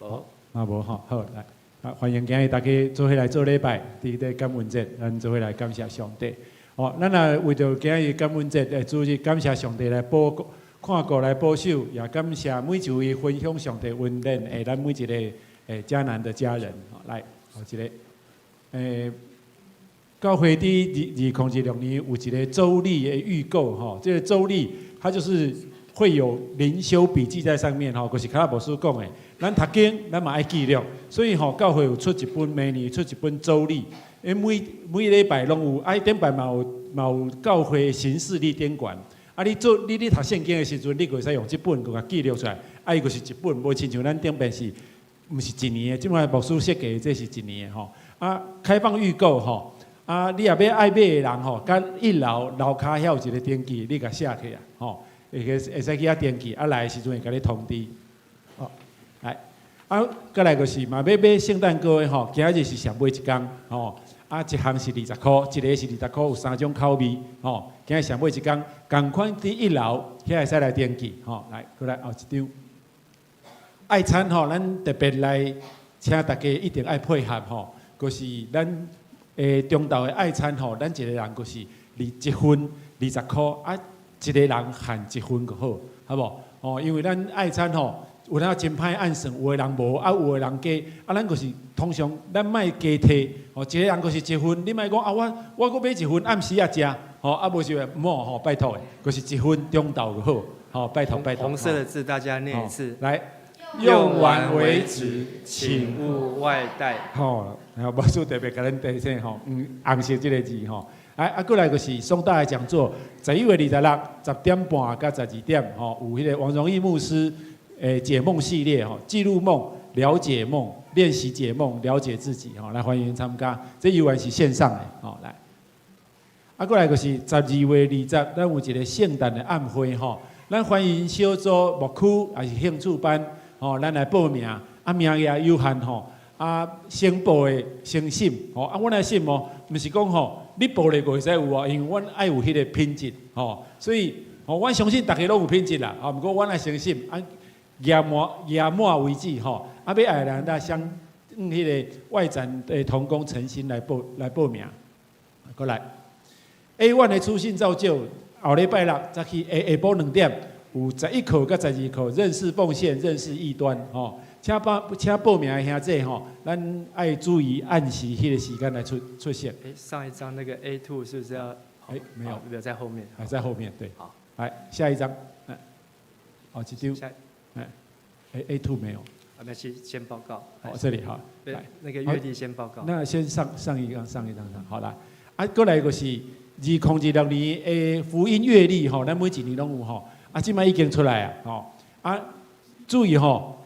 無。啊無吼，好來，啊歡迎今日大家做伙來做禮拜，佇這感恩節，咱做伙來感謝上帝。哦，咱若為著今日感恩節的主日，感謝上帝來保看顧來保守，也感謝每一位分享上帝恩典的咱每一个迦南的家人。來，好一个，教會佇2026年有一个週曆的預購吼，這個週曆它就是會有靈修筆記在上面吼，就是較早牧師講的，咱讀經咱嘛愛記錄，所以吼教會有出一本，每年出一本週曆，因每禮拜攏有，啊，頂擺嘛有教會行事曆頂懸，啊，你做你咧讀聖經的時陣，你就會使用這本閣共記錄出來，啊，伊就是一本，無親像咱頂擺是，毋是一年的，這擺牧師設計的這是一年的吼，啊，開放預購吼。啊，你若欲愛買的人吼，佮一樓樓跤遐有一个登記，你共寫起來吼，會使去遐登記，啊來的時陣會共你通知。哦，來，啊，閣來就是嘛，欲買聖誕糕的吼，今仔日是上尾一工吼，啊，一項是20箍，一个是20箍，有三種口味吼。今日上尾一工，仝款佇一樓遐會使來登記吼，來，閣來後一張。愛餐吼，咱特別來請大家一定愛配合吼，就是咱。中晝的愛餐吼，咱一个人就是一份20箍，啊，一个人限一份就好，好無？哦，因為咱愛餐吼，有影真歹按算，有的人無，啊，有的人加，啊，咱就是通常咱莫加提，哦，一个人就是一份，你莫講啊，我閣買一份暗時仔食，吼，啊，無就毋好吼，拜託的，就是一份中晝就好，吼，拜託拜託。紅色的字大家念一次，來。用完為止，請勿外帶。吼，然後牧師特別共咱提醒吼，紅色這个字吼。啊啊，過來就是松大的講座，11月26，10點半到12點，吼，有彼个王榮義牧師解夢系列吼，記錄夢、了解夢、練習解夢、了解自己，吼，來歡迎參加。這猶原是線上的，吼，來。啊，過來就是12月20，咱有一个聖誕的暗會，吼，咱歡迎小組牧區抑是興趣班。吼，咱來報名，啊，名額有限吼，啊，先報的先審，吼，啊，阮來審哦，毋是講吼，你報咧就會使有哦，因為阮愛有彼个品質，吼，所以，吼，阮相信逐家攏有品質啦，吼，毋過阮愛先審，啊，額滿為止，吼，啊，欲愛的人，咱先向彼个外展的同工誠心來報名，過來，A1 的初信造就，後禮拜六早起下晡2點。有11課佮12課，認識奉獻，認識異端，吼，請報名的兄弟吼，咱愛注意按時彼个時間來出現。欸，上一張那個 A2 是不是要？欸，沒有，沒有在後面。還在後面，對。好，來下一張。哦，這張，哎，A2 沒有。啊，那先先報告。哦，這裡好。來，那個月曆先報告。那先上上一張，上一張，好啦。啊，過來就是2026年的福音月曆吼，咱每一年攏有吼。啊，這擺已經出來啊，吼。啊，注意吼，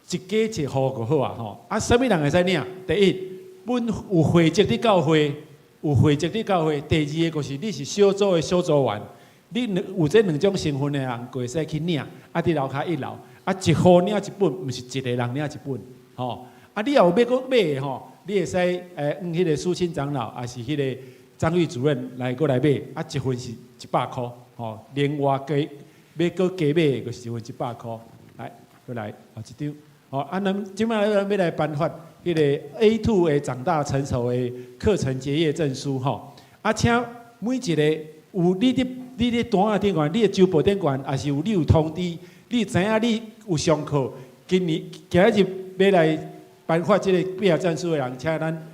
一家一戶就好啊，吼。啊，啥物人會使領？第一，阮有會籍佇教會，有會籍佇教會。第二个就是你是小組的小組員，你有這兩種身份的人，就會使去領。啊，佇樓跤一樓，啊，一戶領一本，毋是一個人領一本，吼。啊，你若有欲閣買的吼，你會使向彼個蘇清長老，抑是彼個張玉主任來閣來買。啊，一份是100箍，吼。另外加欲閣加買的，就是一份100箍。來，閣來，哦，這張，吼，啊，咱這擺咱欲來頒發彼個 A2 的長大成熟的課程結業證書，吼。啊，請每一個有你佇單仔頂懸，你的週報頂懸，抑是有你有通知，你知影你有上課，今年今仔日欲來頒發這個畢業證書的人，請咱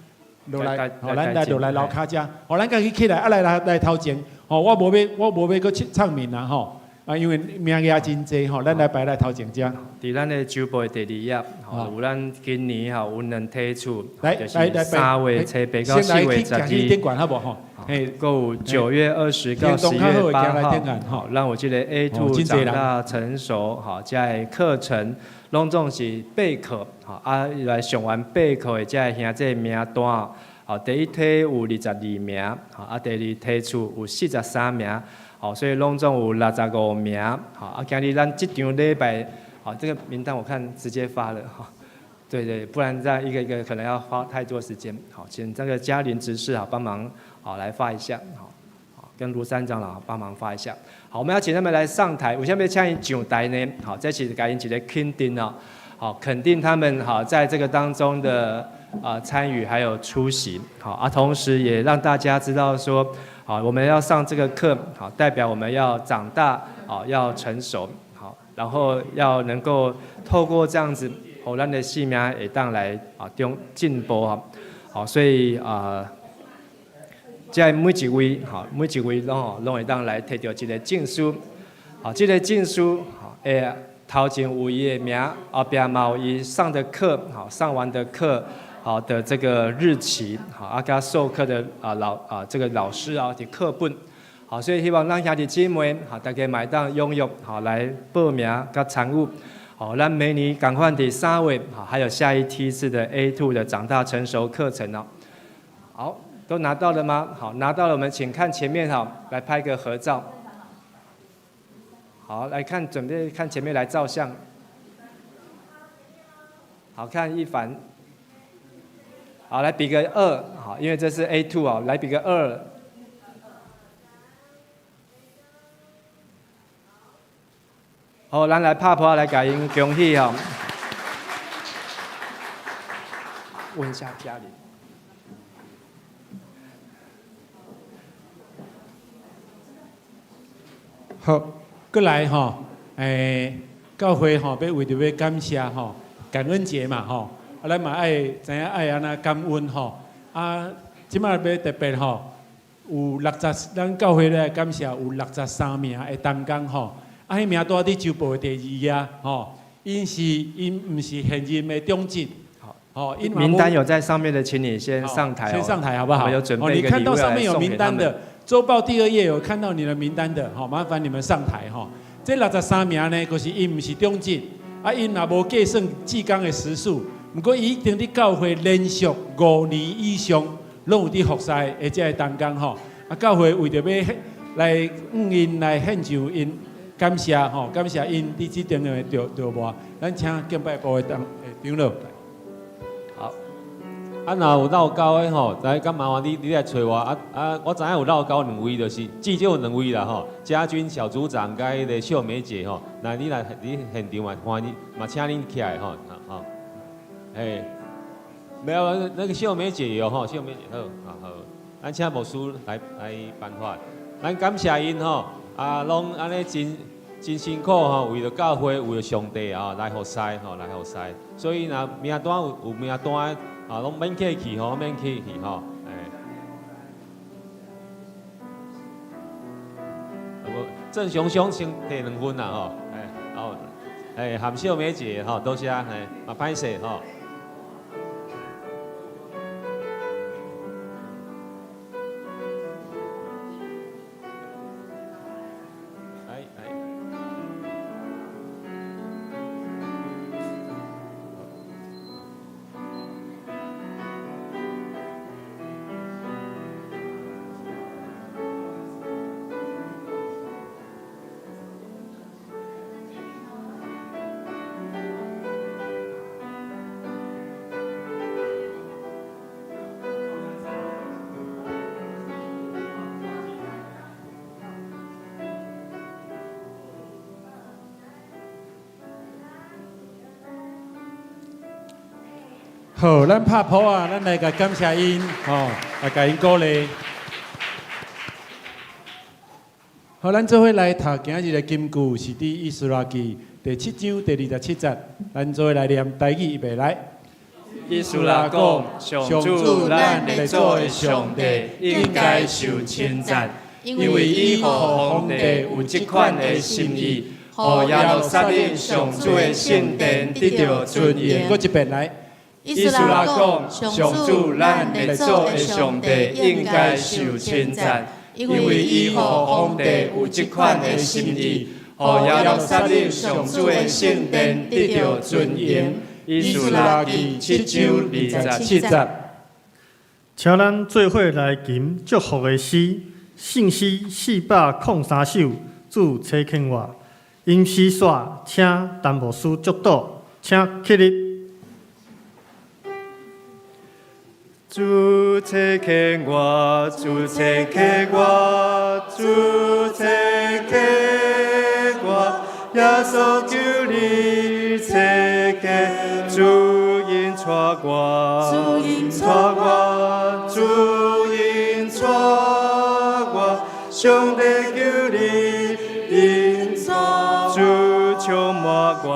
落來，吼，咱來落來樓跤遮，吼，咱家己起來，啊來來來頭前，吼，我無欲閣唱名啦，吼，啊，因為名額真濟，吼，咱來排來頭前遮。佇咱的週報的第二頁，吼，有咱今年吼有兩梯次，來就是3月初8到4月12。頂懸好無吼？嘿，閣有9月20到10月8號，吼，咱有這個 A2 長大成熟，吼，這个課程攏總是備課，吼，啊來上完備課的這个兄弟名單，吼，第一梯有22名，吼，啊第二梯次有43名，吼，所以攏總有65名，吼，啊今日咱這場禮拜，好，這個名單我看直接發了，哈，對對，不然這樣一個一個可能要花太多時間，好，請這個嘉玲執事啊幫忙，好來發一下，好，好跟盧山長老幫忙發一下。好，我們要請他們來上台，為啥物請𪜶上台呢？好，這是共𪜶一个肯定哦，好，肯定他們好在這個當中的啊參與還有出席，好啊，同時也讓大家知道說，好，我們要上這個課，好，代表我們要長大，好，要成熟，好，然後要能夠透過這樣子，予咱的生命會當來啊中進步啊，好，所以啊。這每一位，吼，每一位攏吼，攏會當來提著一个證書，好，這個證書，吼，欸，頭前有伊的名，後壁嘛有伊上的課，好，上完的課，好的這個日期，好，啊，佮授課的啊老啊這個老師啊佇課本，好，所以希望咱兄弟姊妹，好，大家嘛會當踴躍，好來報名佮參與，好，咱每年仝款佇3月，好，還有下一梯次的 A2 的長大成熟課程哦，好。都拿到了嗎？好，拿到了，我們請看前面哈，來拍個合照。好，來看，準備看前面來照相。好看一凡。好，來比個二，好，因為這是 A2 哦，來比個二。好，咱來拍噗來共𪜶恭喜哦。問一下家裡。好，閣來吼，教會吼，欲為著欲感謝吼，感恩節嘛吼，啊，咱嘛愛知影愛按怎感恩吼，啊，這擺欲特別吼，有六十，咱教會來感謝有63名的同工吼，啊，彼名單佇週報的第二頁吼，𪜶毋是現任的長執，好，名單有在上面的，請你先上台，先上台好不好？我有準備你看到上面有名單的。週報第二頁有看到你的名單的，好，麻煩你們上台哈。這63名呢，就是𪜶毋是長執，啊，𪜶也無計算志工的時數，毋過伊已經佇教會連續5年以上，攏有佇服侍的這个同工吼。啊，教會為著欲來向𪜶來獻上𪜶感謝吼，感謝𪜶佇這中的著無，咱請敬拜部的長老。好。啊，若有落交的吼，來，敢麻煩你來揣我啊啊！我知影有落交兩位，就是至少有兩位啦吼。家軍小組長佮彼个秀梅姐吼，那你來你現場嘛歡迎，嘛請恁起來吼，吼。嘿，沒有那個秀梅姐有吼，秀梅姐好，好好。咱請牧師來頒發，咱感謝𪜶吼，啊，攏按呢真真辛苦吼，為著教會，為著上帝啊，來服侍吼，來服侍。所以若名單有名單。啊，攏免客氣吼，免客氣吼，哎。無，鄭雄雄先提兩份啦吼，哎，哦，哎，含秀梅姐吼，多謝，嘿，嘛歹勢吼。來來。好，咱拍噗仔，咱來共感謝𪜶，吼，來共𪜶鼓勵。好，咱做伙來讀今日的金句，是佇以斯拉記第七章第二十七節，咱做伙來念台語，預備來。以斯拉講：上主咱列祖的上帝應該受稱讚，因為伊予皇帝有這款的心意，予耶路撒冷上主的聖殿得著尊榮。閣一遍來。以斯拉講：上主咱列祖的上帝應該受稱讚，因為伊予皇帝有這款的心意，予耶路撒冷上主的聖殿得著尊榮。以斯拉記七章二十七節。請咱做伙來吟祝福的詩，聖詩403首，主差遣我，吟詩煞，請陳牧師祝禱，請起立。主差遣我，主差遣我，主差遣我，耶穌求你差遣，主引帶我，主引帶我，主引帶我，上帝求你引帶，主充滿我，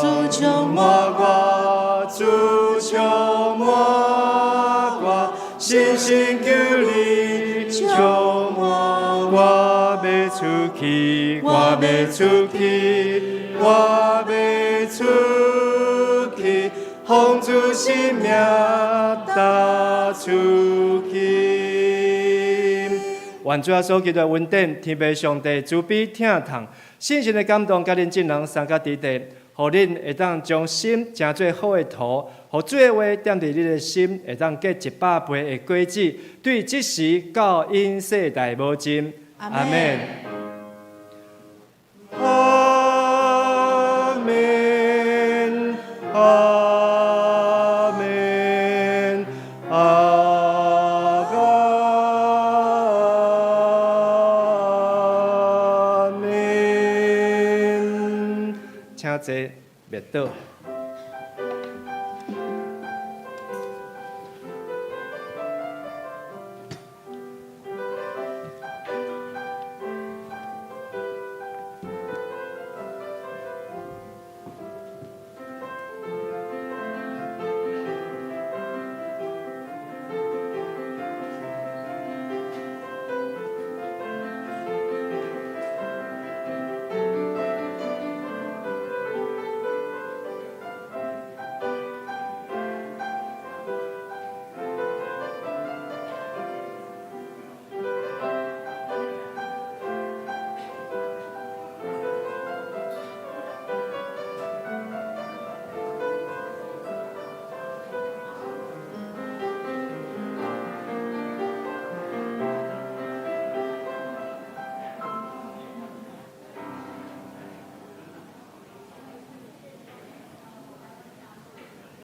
主充滿我，主充滿我，深深求你充滿我，欲出去，我欲出去，我欲出去，奉主聖名踏出去。願主耶穌基督的恩典，天父上帝慈悲疼痛，聖神的感動，佮恁眾人三甲佇地，予恁會當將心成做好的土，予主的話踮佇你的心，會當結100倍的果子，對這時到永世代無盡。阿們。阿們，阿們，阿們。請坐，默禱。